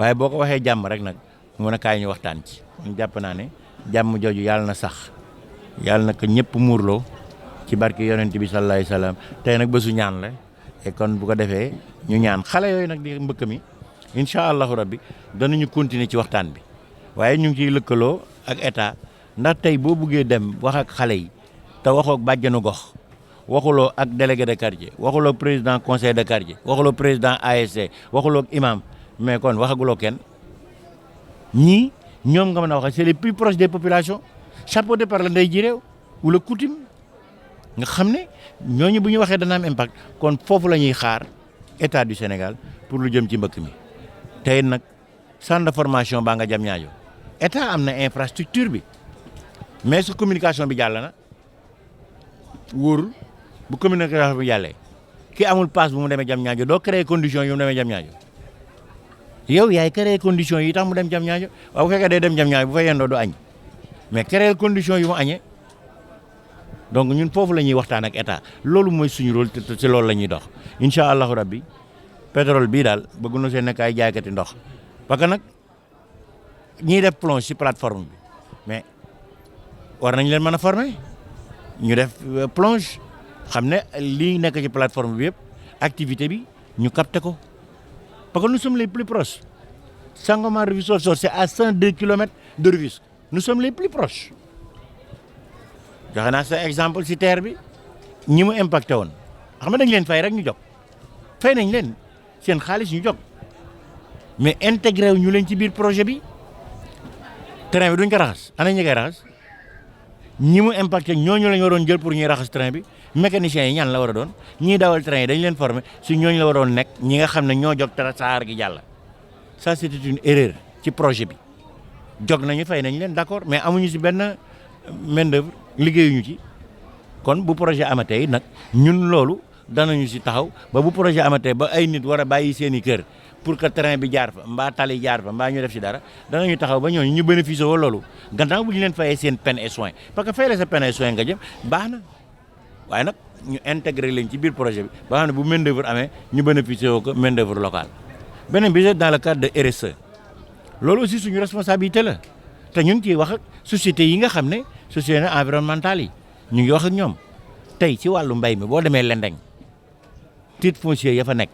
waaye boo ko waxee jàmm rek nag mu mën a kaay ñu waxtaan ci ñu jàpp naa ne jàmm jooju yàlla na sax yàlla na ko ñëpp muurloo ci barke yonent bi sallallahu alayhi wasallam tey nag bésu ñaan la et kon bu ko defee ñu ñaan xale yooyu nag di mbëkk mi incha allahu rabbi danañu continuer ci waxtaan bi waaye ñu ngi ciy lëkkaloo ak état ndax tey boo buggee dem wax ak xale yi te waxoo ak bàjjanu gox waxuloo ak délégué de quartier waxuloo président conseil de quartier waxuloo président ASC waxuloo ak imam mais kon waxaguloo kenn ñii ñoom nga mën a wax c'est les plus proches des populations chapeauté par la ndey ji réew wala coutume nga xam ne ñooñu bu ñu waxee dana am impact kon foofu la ñuy xaar état du Sénégal pour lu jëm ci mbëkk mi tey nag centre de formation baa nga jam ñaajo état am na infrastructure bi mais su communication bi jàll na wóorul bu communication bi jàllee ki amul passe bu mu demee jam ñaajo doo créer condition yu mu demee jam ñaajo yow yaay créer condition yi tax mu dem jam ñaajo waaw bu fekkee day dem jam ñaajo bu fa yendoo du añ mais créer condition yu mu añee donc ñun foofu la ñuy waxtaan ak état loolu mooy suñu rôle te ci loolu la ñuy dox incha allahu rabbi pétrole bii daal bëgg na see nekk ay jaaykati ndox parce que nag ñiy def plonge ci plateforme bi mais war nañ leen mën a former ñu def plonge xam ne lii nekk ci plateforme bi yëpp activité bi ñu capté ko parce que nous sommes les plus proches Sangomar Rufisque Ouakchott c'est à 102 kilomètres de Rufisque nous sommes les plus proches joxe naa sa exemple ci terre bi ñi mu impacté woon xam nga dañ leen fay rek ñu jóg fay nañ leen seen xaalis ñu jóg mais intégré wu ñu leen ci biir projet bi train bi duñ ko raxas ana ñi koy raxas ñi mu impacté ñooñu la ñu waroon jël pour ñuy raxas train bi mécaniciens yi ñan la war a doon ñiy dawal train yi dañ leen former si ñooñu la waroon nekk ñi nga xam ne ñoo jóg saar gi jàll ça c'était une erreur ci projet bi jóg nañu fay nañ leen d'accord mais amuñu si benn main d'œuvre liggéeyuñu ci kon bu projet amatee nag ñun loolu danañu si taxaw ba bu projet amatee ba ay nit war a bàyyi seen i kër pour que train bi jaar fa mbaa tali jaar fa mbaa ñu def si dara danañu taxaw ba ñooñu ñu bénéficier woo loolu gannaaw bu ñu leen fayee seen peine et soin parce que fay la sa peine et soin nga jëm baax na waaye nag ñu intégré leen ci biir projet bi ba xam ne bu main d'œuvre amee ñu bénéficier woo ko main d'œuvre locale beneen bi dans le cadre de RSE loolu aussi suñu responsabilité la te ñu ngi ciy wax ak sociétés yi nga xam ne sociétés environnementales yi ñu ngi wax ak ñoom tey ci wàllu mbay mi boo demee Lendeng titre foncier ya fa nekk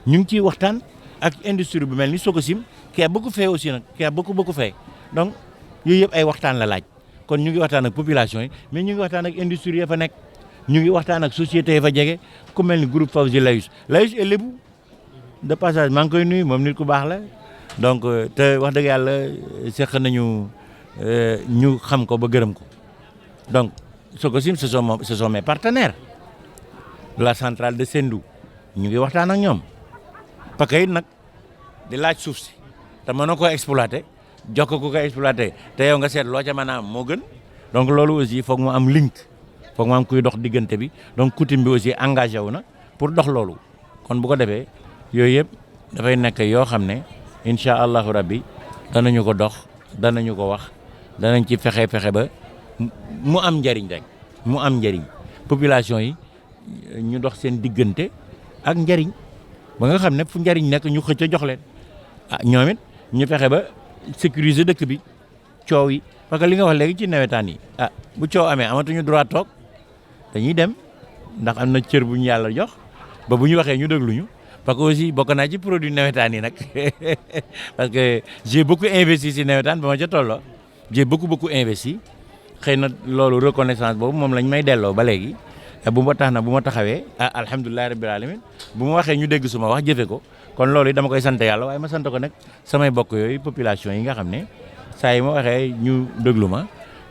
ñu ngi ciy waxtaan ak industrie bu mel ni Sococim qui a beaucoup fait aussi nag qui a beaucoup fait donc yooyu yëpp ay waxtaan la laaj kon ñu ngi waxtaan ak population yi mais ñu ngi waxtaan ak industrie ya fa nekk ñu ngi waxtaan ak sociétés ya fa jege ku mel ni groupe Fawzi Layus et Lébu de passage maa ngi koy nuyu moom nit ku baax la donc te wax dëgg yàlla seq nañu ñu xam ko ba gërëm ko donc Sococim ce sont mes partenaires la centrale de Sendou ñu ngi waxtaan ak ñoom parce que it nag di laaj suuf si te mënoo ko exploiter jox ko ku ko exploiter te yow nga seet loo ca mën a am moo gën donc loolu aussi foog mu am link foog mu am kuy dox diggante bi donc coutume bi aussi engagé wu na pour dox loolu kon bu ko defee yooyu yëpp dafay nekk yoo xam ne incha allahu rabbi danañu ko dox danañu ko wax danañ ci fexe ba mu am njariñ rek mu am njariñ population yi ñu dox seen diggante ak njariñ ba nga xam ne fu njariñ nekk ñu xëcc a jox leen ñoom it ñu fexe ba sécuriser dëkk bi coow yi parce que li nga wax léegi ci nawetaan yi bu coow amee amatuñu droit toog dañuy dem ndax am na cër bu ñu yàlla jox ba bu ñu waxee ñu dégluñu parce que aussi bokk naa ci produit nawetaan yi nag parce que j'ai beaucoup investi si nawetaan ba ma ca tolloo j'ai beaucoup investi xëy na loolu reconnaissance boobu moom lañ may delloo ba léegi bu ma tax na bu ma taxawee alhamdulilah rabbil alamin bu ma waxee ñu dégg suma wax jëfe ko kon loolu dama koy sant yàlla waaye ma sant ko nag samay bokk yooyu population yi nga xam ne saa yi ma waxee ñu déglu ma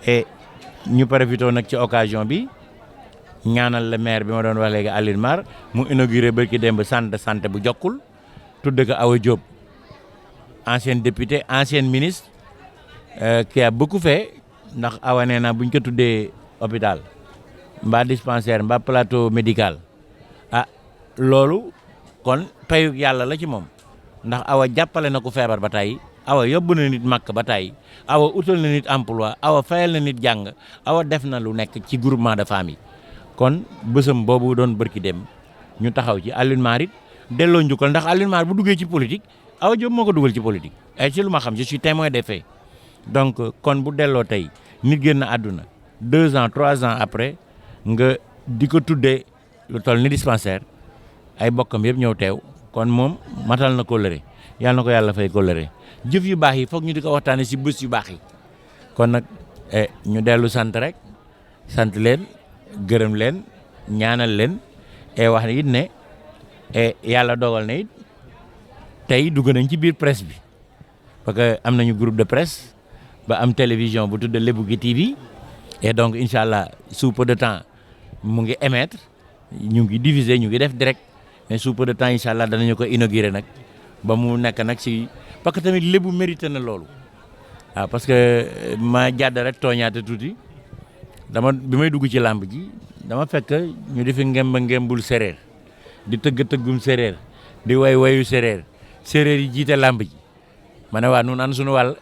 et ñu profité nag ci occasion bi ñaanal le maire bi ma doon wax léegi Alioune Mar mu inauguré barki démb centre de santé bu Jokkul tudde ko Awa Diop ancienne députée ancienne ministre qui a beaucoup fait ndax Awa nee na buñ ko tuddee hôpital mbaa dispensaire mbaa plateau médical loolu kon payuk yàlla la ci moom ndax Awa jàppale na ko feebar ba tey Awa yóbbu na nit màkk ba tey Awa utal na nit emploi Awa fayal na nit jàng Awa def na lu nekk ci groupement de famille kon bësam boobu doon bërki dem ñu taxaw ci Alioune Mar it delloo njukkal ndax Alioune Mar bu duggee ci politique Awa Diop moo ko dugal ci politique ay ci lu ma xam je suis témoin des faits donc kon bu delloo tey nit génn àdduna 2 ans 3 ans après nga di ko tuddee lu toll ni dispensaire ay bokkam yëpp ñëw teew kon moom matal na kóllëre yàlla na ko yàlla fay kóllëre jëf yu baax yi foog ñu di ko waxtaane si bés yu baax yi kon nag ñu dellu sant rek sant leen gërëm leen ñaanal leen wax it ne yàlla dogal na it tey dugg nañ ci biir presse bi parce que am nañu groupe de presse ba am télévision bu tudd Lebu gi TV et donc incha allah sous peu de temps mu ngi émettre ñu ngi diffuser ñu ngi def direct mais sous peu de temps incha allah danañu ko inaugurer nag ba mu nekk nag si parce que tamit lébu mérité na loolu waaw parce que ma jàdd rek tooñaate tuuti bi may dugg ci làmb ji dama fekk ñu defi ngembul séréer di tëggum séréer di wayu séréer yi jiite làmb ji ma ne waa nun an suñu wàll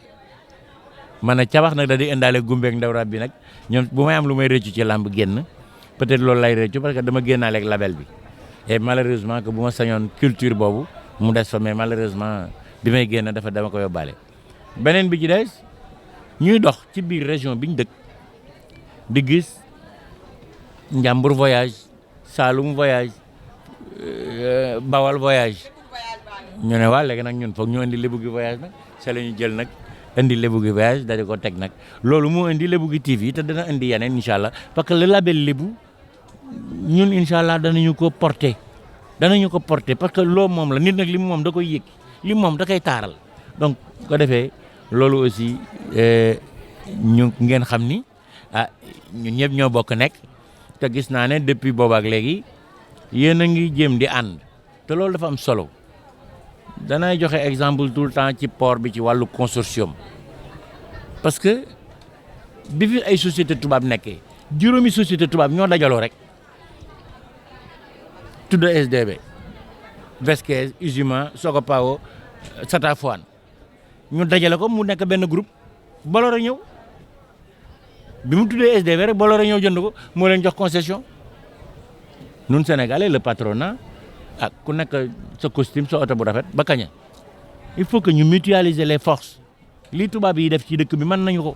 ma ne cabax nag da di indaale gumbeeg ndaw rab bi nag ñoom bu may am lu may rëccu ci làmb génn peut-être loolu lay rëccu parce que dama génnaaleeg label bi et malheureusement que bu ma sañoon culture boobu mu des fa mais malheureusement bi may génn dama ko yóbbaale beneen bi ci des ñuy dox ci biir région bi ñu dëkk di gis Njàmbur voyage Saloum voyage Bawal voyage ñu ne waa léegi nag ñun foog ñu indi Lebu gi voyage nag c'est la ñu jël nag indi Lebu gi voyage daal di ko teg nag loolu moo indi Lebu gi TV te dana indi yeneen incha allah parce que le label Lebu ñun incha allah danañu ko porter parce que loo moom la nit nag li moom da koy yëg li moom da koy taaral donc ko defee loolu aussi ñu ngeen xam ni ñun ñëpp ñoo bokk nekk te gis naa ne depuis boobaak léegi yéen a ngi jéem di ànd te loolu dafa am solo danay joxe exemple tout le temps ci port bi ci wàllu consortium parce que bi fi ay société tubaab nekkee juróomi société tubaab ñoo dajaloo rek tudd SDB Vesquez Usima Socopao Satafoine ñu dajale ko mu nekk benn groupe Bolloré ñëw bi mu tuddee SDB rek Bolloré ñëw jënd ko moo leen jox concession ñun Sénégalais le patronat ku nekk sa costume sa oto bu rafet ba kaña il faut que ñu mutualiser les forces li tubaab yi def ci dëkk bi mën nañu ko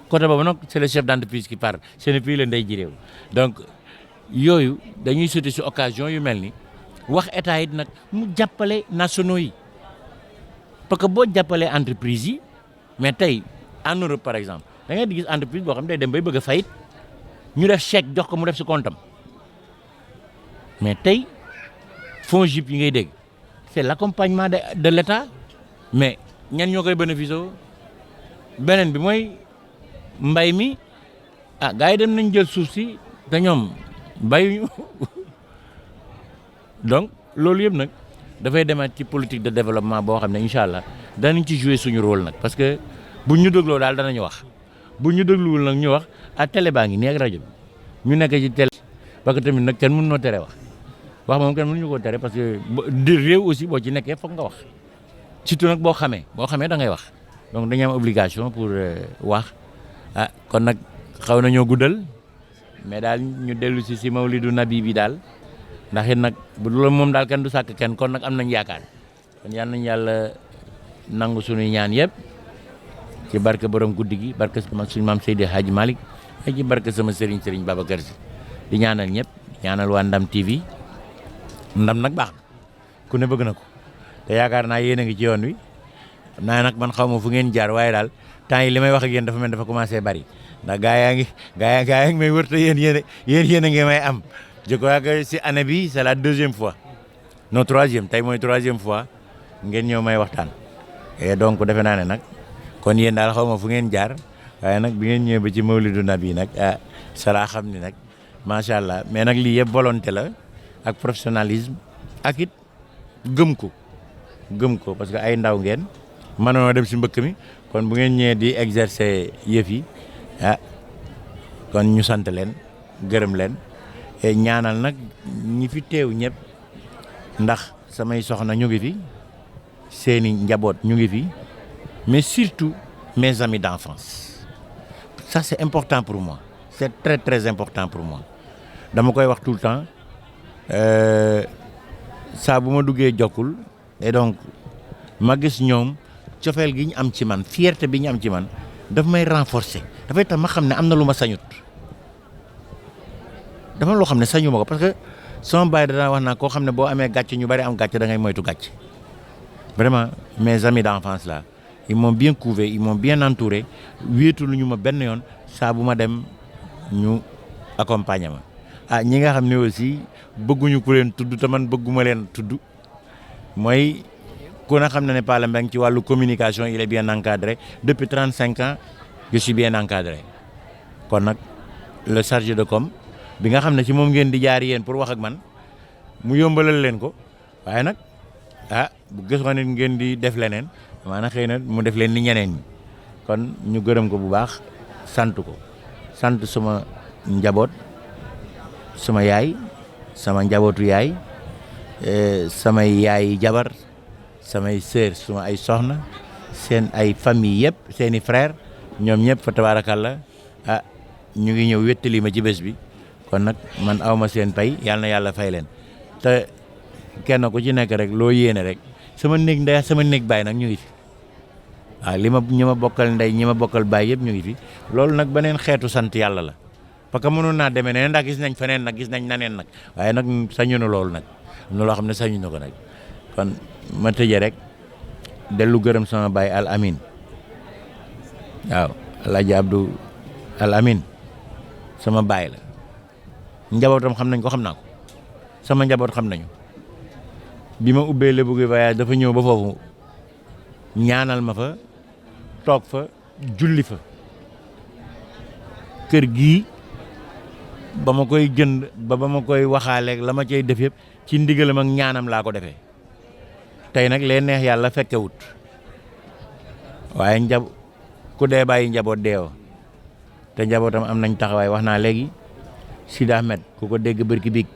côté boobu nag c'est le chef d'entreprise qui parle ce n'est plus le ndey ji réew donc yooyu dañuy sauter ci occasion yu mel ni wax état yi nag mu jàppale nationaux yi parce que boo jàppalee entreprise yi mais tey en Europe par exemple da ngay di gis entreprise boo xam ne day dem bay bëgg a fayit ñu def chèque jox ko mu def ci comptam mais tey FONGIP yi ngay dégg c'est l'accompagnement de l'État mais ñan ñoo koy bénéficier beneen bi mooy mbay mi gars yi dem nañ jël suuf si te ñoom bayuñu donc loolu yëpp nag dafay demaat ci politique de développement boo xam ne incha allah danañ ci jouer suñu rôle nag parce que bu ñu dégloo daal danañu wax bu ñu dégluwul nag ñu wax télé baa ngi nii ak rajo bi ñu nekk ci télé parce que tamit nag kenn mën noo tere wax moom kenn mënuñu ko tere parce que réew aussi boo ci nekkee foog nga wax surtout nag boo xamee da ngay wax donc dañu am obligation pour wax kon nag xaw nañoo guddal mais daal ñu dellu si mawlidu nabi bi daal ndax it nag bu dul moom daal kenn du sàkk kenn kon nag am nañ yaakaar kon yal nañ yàlla nangu suñuy ñaan yëpp ci barke borom guddi gi barke suñu maam Seydi Hadji Malick ak ci barke sama Serigne Babacar Sy di ñaanal ñëpp ñaanal waa Ndam TV ndam nag baax na ku ne bëgg na ko te yaakaar naa yéen a ngi ci yoon wi xam naa nag man xaw ma fu ngeen jaar waaye daal temps yi li may wax ak yéen dafa mel dafa commencé bari ndax gaa yaa ngi may wër te yéen a ngi may am je crois que si année bi c'est la deuxième fois non troisième tey mooy troisième fois ngeen ñëw may waxtaan et donc defe naa ne nag kon yéen daal xaw ma fu ngeen jaar waaye nag bi ngeen ñëwee ba ci mawlidu nabi nag sala xam ni nag macha allah mais nag lii yëpp volonté la ak professionnalisme ak it gëm ko parce que ay ndaw ngeen mënoo dem si mbëkk mi kon bu ngeen ñëwee di exercer yëf yi kon ñu sant leen gërëm leen et ñaanal nag ñi fi teew ñëpp ndax samay soxna ñu ngi fi seeni njaboot ñu ngi fi mais surtout mes amis d'enfance ça c'est important pour moi c'est très très important pour moi dama koy wax tout le temps saa bu ma duggee jokkul et donc ma gis ñoom cofeel gi ñu am ci man fierté bi ñu am ci man daf may renforcer dafay tax ma xam ne am na lu ma sañut dafa loo xam ne sañu ma ko parce que sama baay danaa wax naa koo xam ne boo amee gàcce ñu bari am gàcce da ngay moytu gàcce vraiment mes amis d'enfance là ils m'ont bien couvé ils m'ont bien entouré wéetu lu ñu ma benn yoon saa bu ma dem ñu accompagner ma ñi nga xam ne aussi bëgguñu ku leen tudd te man bëgguma leen tudd mooy ku na xam ne Palla Mbengue ci wàllu communication il est bien encadré depuis 35 ans je suis bien encadré kon nag le chargé de com bi nga xam ne ci moom ngeen di jaar yéen pour wax ak man mu yombalal leen ko waaye nag bu gisoon nit ngeen di def leneen maanaam xëy na mu def leen ni ñeneen ñi kon ñu gërëm ko bu baax sant ko sant sama njaboot sama yaay sama njabootu yaay samay yaay jabar samay sœur suma ay soxna seen ay famille yëpp seeni frère ñoom ñëpp fa tabaarakalla ñu ngi ñëw wéttali ma ci bés bi kon nag man awma seen pay yàlla na yàlla fay leen te kenn ku ci nekk rek loo yéene rek sama néeg ndey sama néeg baay nag ñu ngi fi li ma ñi ma bokkal ndey ñi ma bokkal baay yëpp ñu ngi fi loolu nag beneen xeetu sant yàlla la parce que mënoon naa demee neneen ndax gis nañ feneen nag gis nañ naneen nag waaye nag sañu na loolu nag am na loo xam ne sañu na ko nag kon ma tëjee rek dellu gërëm sama baay Al Amin waaw Alaaji Abdou Al Amin sama baay la njabootam xam nañ ko xam naa ko sama njaboot xam nañu bi ma ubbee Lebu gi voyage dafa ñëw ba foofu ñaanal ma fa toog fa julli fa kër gii ba ma koy jënd ba ma koy waxaaleeg la ma cay def yëpp ci ndigalam ak ñaanam laa ko defee tey nag lee neex yàlla fekkewut waaye ku dee bàyyi njaboot deewa te njabootam am nañ taxawaay wax naa léegi Sidi Ahmed ku ko dégg bërki biig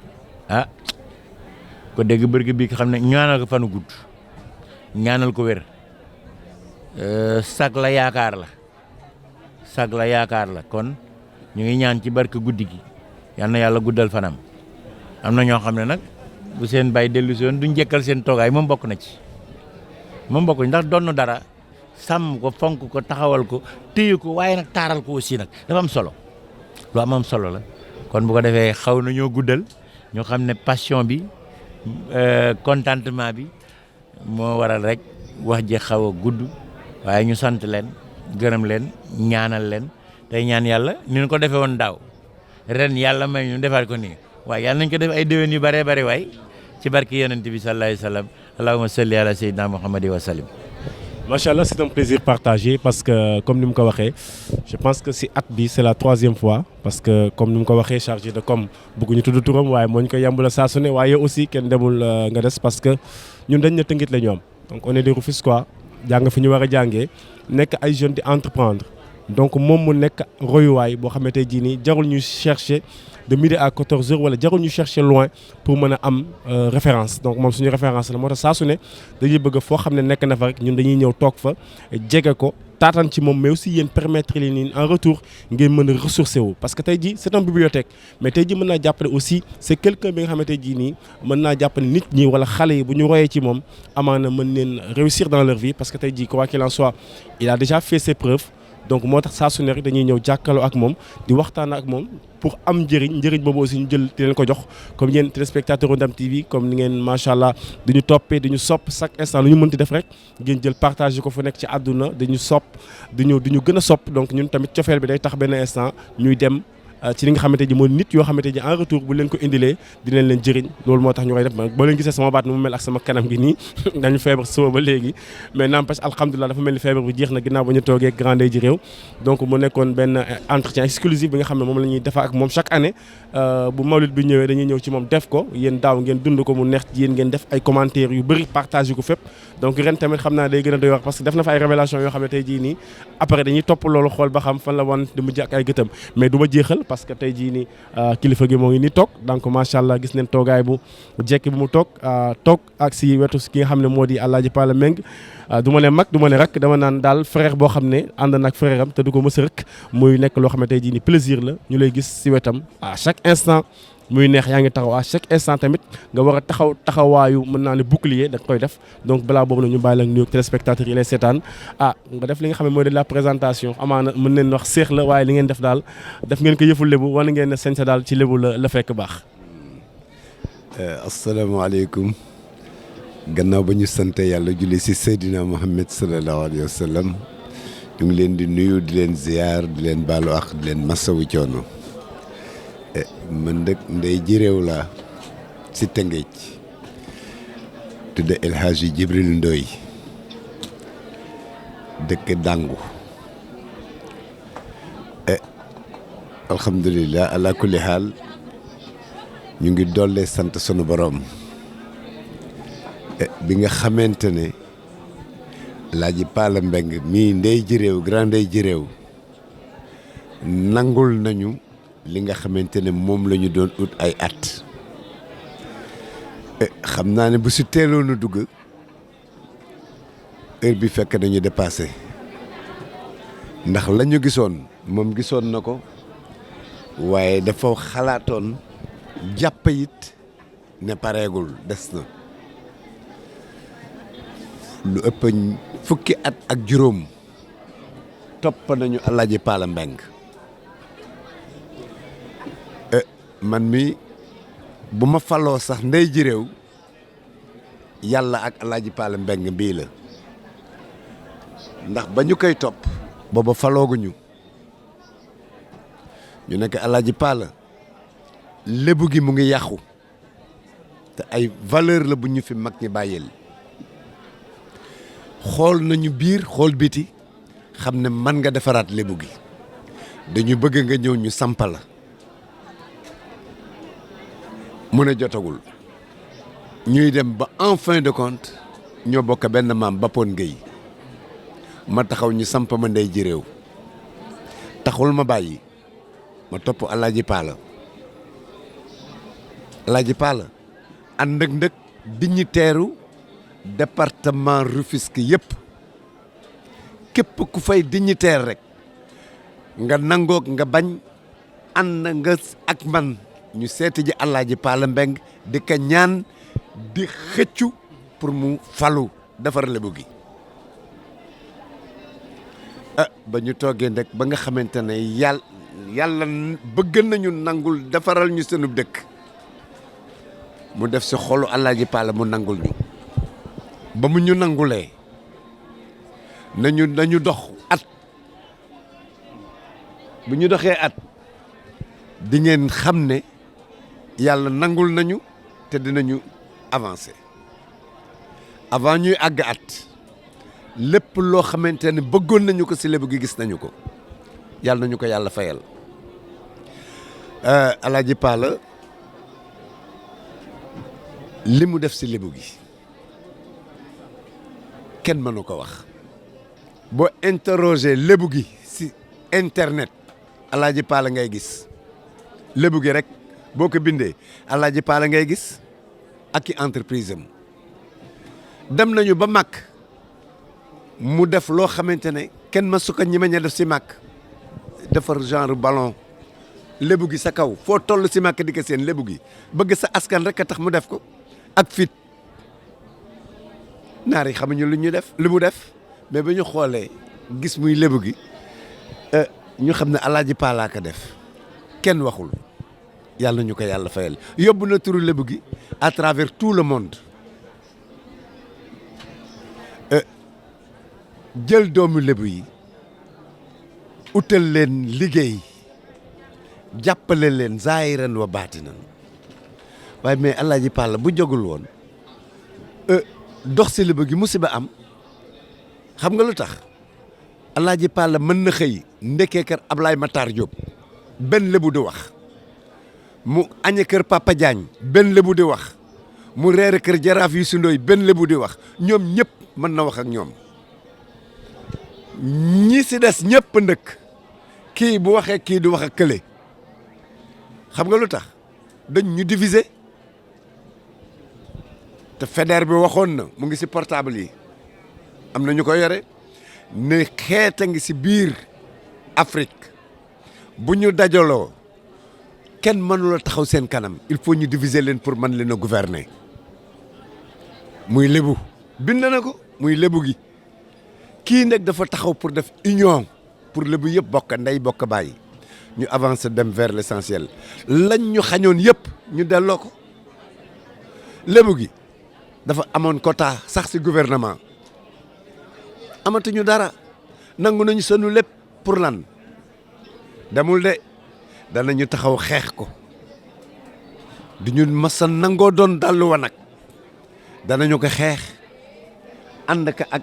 ko dégg bërki biig xam ne ñaanal ko fanu gudd ñaanal ko wér sag la yaakaar la kon ñu ngi ñaan ci barke guddi gi yal na yàlla guddal fanam am na ñoo xam ne nag bu seen bay dellu si woon duñ jekkal seen toogaay moom bokk na ci ndax donn dara sàmm ko fonk ko taxawal ko téye ko waaye nag taaral ko aussi nag dafa am solo lu am solo la kon bu ko defee xaw na ñoo guddal ñoo xam ne passion bi contentement bi moo waral rek wax ji xaw a gudd waaye ñu sant leen gërëm leen ñaanal leen tey ñaan yàlla ni ñu ko defee woon daaw ren yàlla may ñu defaat ko nii waaye yàlla nañ ko def ay déwén yu bëree bëri waay ci barki yonent bi sallallahu alayhi wa sallam allahumma salli ala sayyidina muhammadi wa sallim. macha allah c'est un plaisir partagé parce que comme ni mu ko waxee je pense que si at bi c'est la 3e fois parce que comme ni mu ko waxee chargé de com bëgguñu tudd turam waaye moo ñu koy yàmbula saa su ne waaye aussi kenn demul nga des parce que ñun dañ na Tëngéej la ñu am donc on est des Rufisquois jàng fi ñu war a jàngee nekk ay jeunes di entreprendre donc moom mu nekk royuwaay boo xamante jii nii jarul ñu chercher de midi à 14h wala jarul ñu chercher loin pour mën a am référence donc moom suñu référence la moo tax saa su ne dañuy bëgg foo xam ne nekk na fa rek ñun dañuy ñëw toog fa jege ko taataan ci moom mais aussi yéen permettre leen ni en retour ngeen mën a ressourcer wu parce que tey jii c'est une bibliothèque mais tey jii mën naa jàpp ne aussi c'est quelqu'un bi nga xamante jii nii mën naa jàpp ne nit ñi wala xale yi bu ñu royee ci moom amaana mën leen réussir dans leur vie parce que tey jii quoi qu'il en soit il a déjà fait ses preuves donc moo tax saa su ne rek dañuy ñëw jàkkaarloo ak moom di waxtaan ak moom pour am njëriñ boobu aussi ñu jël di leen ko jox comme yéen téléspectateurs Ndam TV comme ni ngeen macha allah di ñu toppee di ñu sopp chaque instant lu ñu mënti def rek ngeen jël partager ko fu nekk ci àdduna dañu sopp di ñu gën a sopp donc ñun tamit cofeel bi day tax benn instant ñuy dem ci li nga xamante ji mooy nit yoo xamante ji en retour bu leen ko indilee dinañ leen jëriñ loolu moo tax ñu koy def boo leen gisee sama baat nu mu mel ak sama kanam gi nii dañu feebar suba ba léegi mais n'empêche alhamdulilah dafa mel ni feebar bi jeex na ginnaaw ba ñu toogee grandeur ji réew donc mu nekkoon benn entretien exclusif bi nga xam ne moom la ñuy defa ak moom chaque année bu mawlid bi ñëwee dañuy ñëw ci moom def ko yéen daaw ngeen dund ko mu neex ci yéen ngeen def ay commentaires yu bëri partagé ko fépp donc ren tamit xam naa day gën a doy wax parce que def na fa ay révélation yoo xam ne tey jii nii après dañuy topp loolu xool ba xam fan la wan di mujj ak ay gëtam mais du ma jeexal parce que tey jii nii kilifa gi moo ngi ni toog donc macha allah gis neen toogaay bu jekki bu mu toog ak si wetu ki nga xam ne moo di Alaaji Palla Mbengue du ma ne mag du ma ne rak dama naan daal frère boo xam ne ànd na ak frère am te du ko mës a rëkk muy nekk loo xam ne tey jii ni plaisir la ñu lay gis si wetam à chaque instant muy neex yaa ngi taxaw à chaque instant tamit nga war a taxawaayu mën naa ne bouclier da nga koy def donc balaa boobu nag ñu bàyyi la ak nuyoog téléspectateurs yi lay seetaan nga def li nga xam ne mooy de la présentation amaana mën nañ wax seex la waaye li ngeen def daal def ngeen ko yëfu lébu wala ngeen ne sañse daal ci lébu la fekk baax. asalaamaaleykum gannaaw ba ñu sant yàlla julli si Seydina Mohamed sallallahu alayhi wa sallam ñu ngi leen di nuyu di leen ziar di leen baalu ak di leen masawu coono. man dëkk ndey ji réew laa si Tëngéej tudde El Hadji Jibril Ndoy dëkk Dangu alhamdulilah ala kulli haal ñu ngi dollee sant sunu borom bi nga xamante ne Laaji Paala Mbeng mii ndey ji réew grand ndey ji réew nangul nañu li nga xamante ne moom la ñu doon ut ay at xam naa ne bu si teeloon a dugg heure bi fekk nañu dépassé ndax la ñu gisoon moom gisoon na ko waaye dafa xalaatoon jàpp it ne pareegul des na lu ëpp fukki at ak juróom topp nañu Alaaji Paala Mbeng man mi bu ma faloo sax ndey ji réew yàlla ak Alaaji Paala Mbeng bii la ndax ba ñu koy topp booba falooguñu ñu nekk Alaaji Paala lébu gi mu ngi yàqu te ay valeur la bu ñu fi mag ñi bàyyil xool nañu biir xool biti xam ne man nga defaraat lébu gi dañu bëgg nga ñëw ñu sampa la mu ne jotagul ñuy dem ba en fin de compte ñoo bokk benn maam Bapone Gueye ma taxaw ñu samp ma ndey ji réew taxul ma bàyyi ma topp Alaaji Paala Alaaji Paala ànd ak ndëkk dignitaire département Rufisque yëpp képp ku fay dignitaire rek nga nangoog nga bañ ànd nga ak man ñu seeti ji Alaaji Paala Mbeng di ka ñaan di xëccu pour mu falu defar lébu gi ba ñu toogee nag ba nga xamante ne yàlla bëgg nañu nangul defaral ñu seenub dëkk mu def si xolu Alaaji Paala mu nangul ñu ba mu ñu nangulee nañu dox at bu ñu doxee at di ngeen xam ne yàlla nangul nañu te dinañu avancer avant ñuy àgg at lépp loo xamante ne bëggoon nañu ko si lébu gi gis nañu ko yàlla nañu ko yàlla fayal Alaaji Paala li mu def si lébu gi kenn mënu ko wax boo interroger lébu gi si internet Alaaji Paala ngay gis lébu gi rek boo ko bindee Alaaji Paala ngay gis ak i entreprise am dem nañu ba màkk mu def loo xamante ne kenn ma su ko ñi ma def si màkk defar genre ballon lébu gi sa kaw foo toll si màkk di ko seen lébu gi bëgg sa askan rek a tax mu def ko ak fit naar yi xamuñu lu ñu def lu mu def mais ba ñu xoolee gis muy lébu gi ñu xam ne Alaaji Paala ka def kenn waxul yàlla ñu ko yàlla fayal yóbbu na turu lébu gi à travers tout le monde jël doomu lébu yi utal leen liggéey jàppale leen zaahiran wa baatinan waaye mais Alaaji Paala bu jógul woon dox si lébu gi musiba am xam nga lu tax Alaaji Paala mën na xëy ndekkee kër Ablaye Matar Diop benn lébu di wax mu añe kër Papa Diagne benn lébu di wax mu reere kër Jaraaf Youssou Ndoye benn lébu di wax ñoom ñëpp mën na wax ak ñoom ñi si des ñëpp ndëkk kii bu waxee kii du wax ak kële xam nga lu tax dañ ñu diviser te fédère bi waxoon na mu ngi si portable yi am na ñu ko yore ne xeet a ngi si biir Afrique bu ñu dajaloo kenn mënula taxaw seen kanam il faut ñu diviser leen pour mën leen a gouverner muy lébu bind na ko muy lébu gi kii nag dafa taxaw pour def union pour lébu yëpp bokk ndey bokk bàyyi ñu avancer dem vers l'essentiel lañ ñu xañoon yëpp ñu delloo ko lébu gi dafa amoon quota sax si gouvernement amatuñu dara nangu nañu sunu lépp pour lan demul de danañu taxaw xeex ko du ñu masa nangoo doon dallu wa nag danañu ko xeex ànd ka ak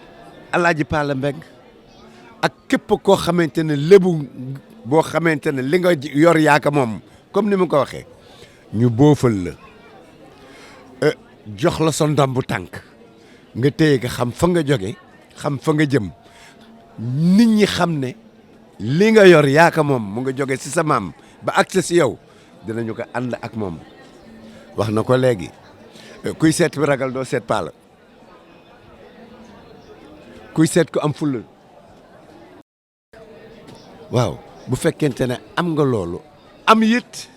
Alaaji Pala Mbeng ak képp koo xamante ne lébu boo xamante ne li nga yor yaaka moom comme ni mu ko waxee ñu boofal la jox la sa ndombu tànk nga téye ko xam fa nga jóge xam fa nga jëm nit ñi xam ne li nga yor yaaka moom mu nga jóge ci sa maam ba accès ci yow dinañu ko ànd ak moom wax na ko léegi kuy seet bi ragal doo seet Pala kuy seet ko am fulla waaw bu fekkente ne am nga loolu am it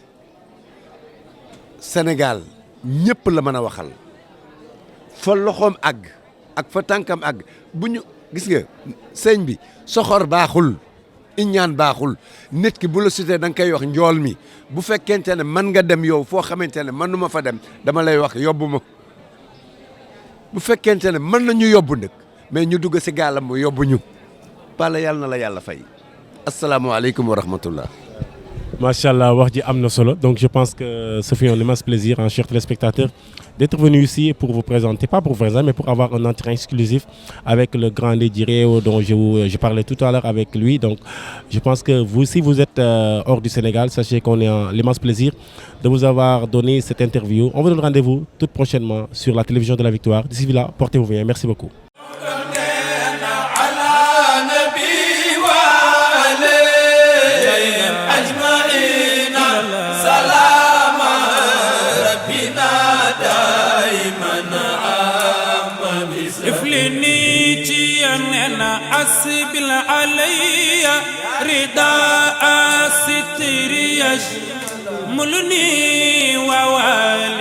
Sénégal ñëpp la mën a waxal fa loxoom àgg ak fa tànkam àgg bu ñu gis nga sëñ bi soxor baaxul iñaan baaxul nit ki bu la sutee da nga koy wax njool mi bu fekkente ne man nga dem yow foo xamante ne mënuma fa dem dama lay wax yóbbu ma bu fekkente ne mën nañu yóbbu nag mais ñu dugg si gaalam mu yóbbu ñu Pala yàlla na la yàlla fay asalaamaaleykum wa rahmatullah. Machallah, wax ji am na solo. Donc je pense que ce fait un immense plaisir, chers téléspectateurs, d'être venu ici pour vous présenter, pas pour vous présenter, mais pour avoir un entretien exclusif avec le grand Direo dont je parlais tout à l'heure avec lui. Donc je pense que vous, si vous êtes hors du Sénégal, sachez qu'on a l'immense plaisir de vous avoir donné cette interview. On vous donne rendez-vous tout prochainement sur la télévision de la Victoire. D'ici là, portez-vous bien. Merci beaucoup. أسبل علي رداء ستر يشملني ووالي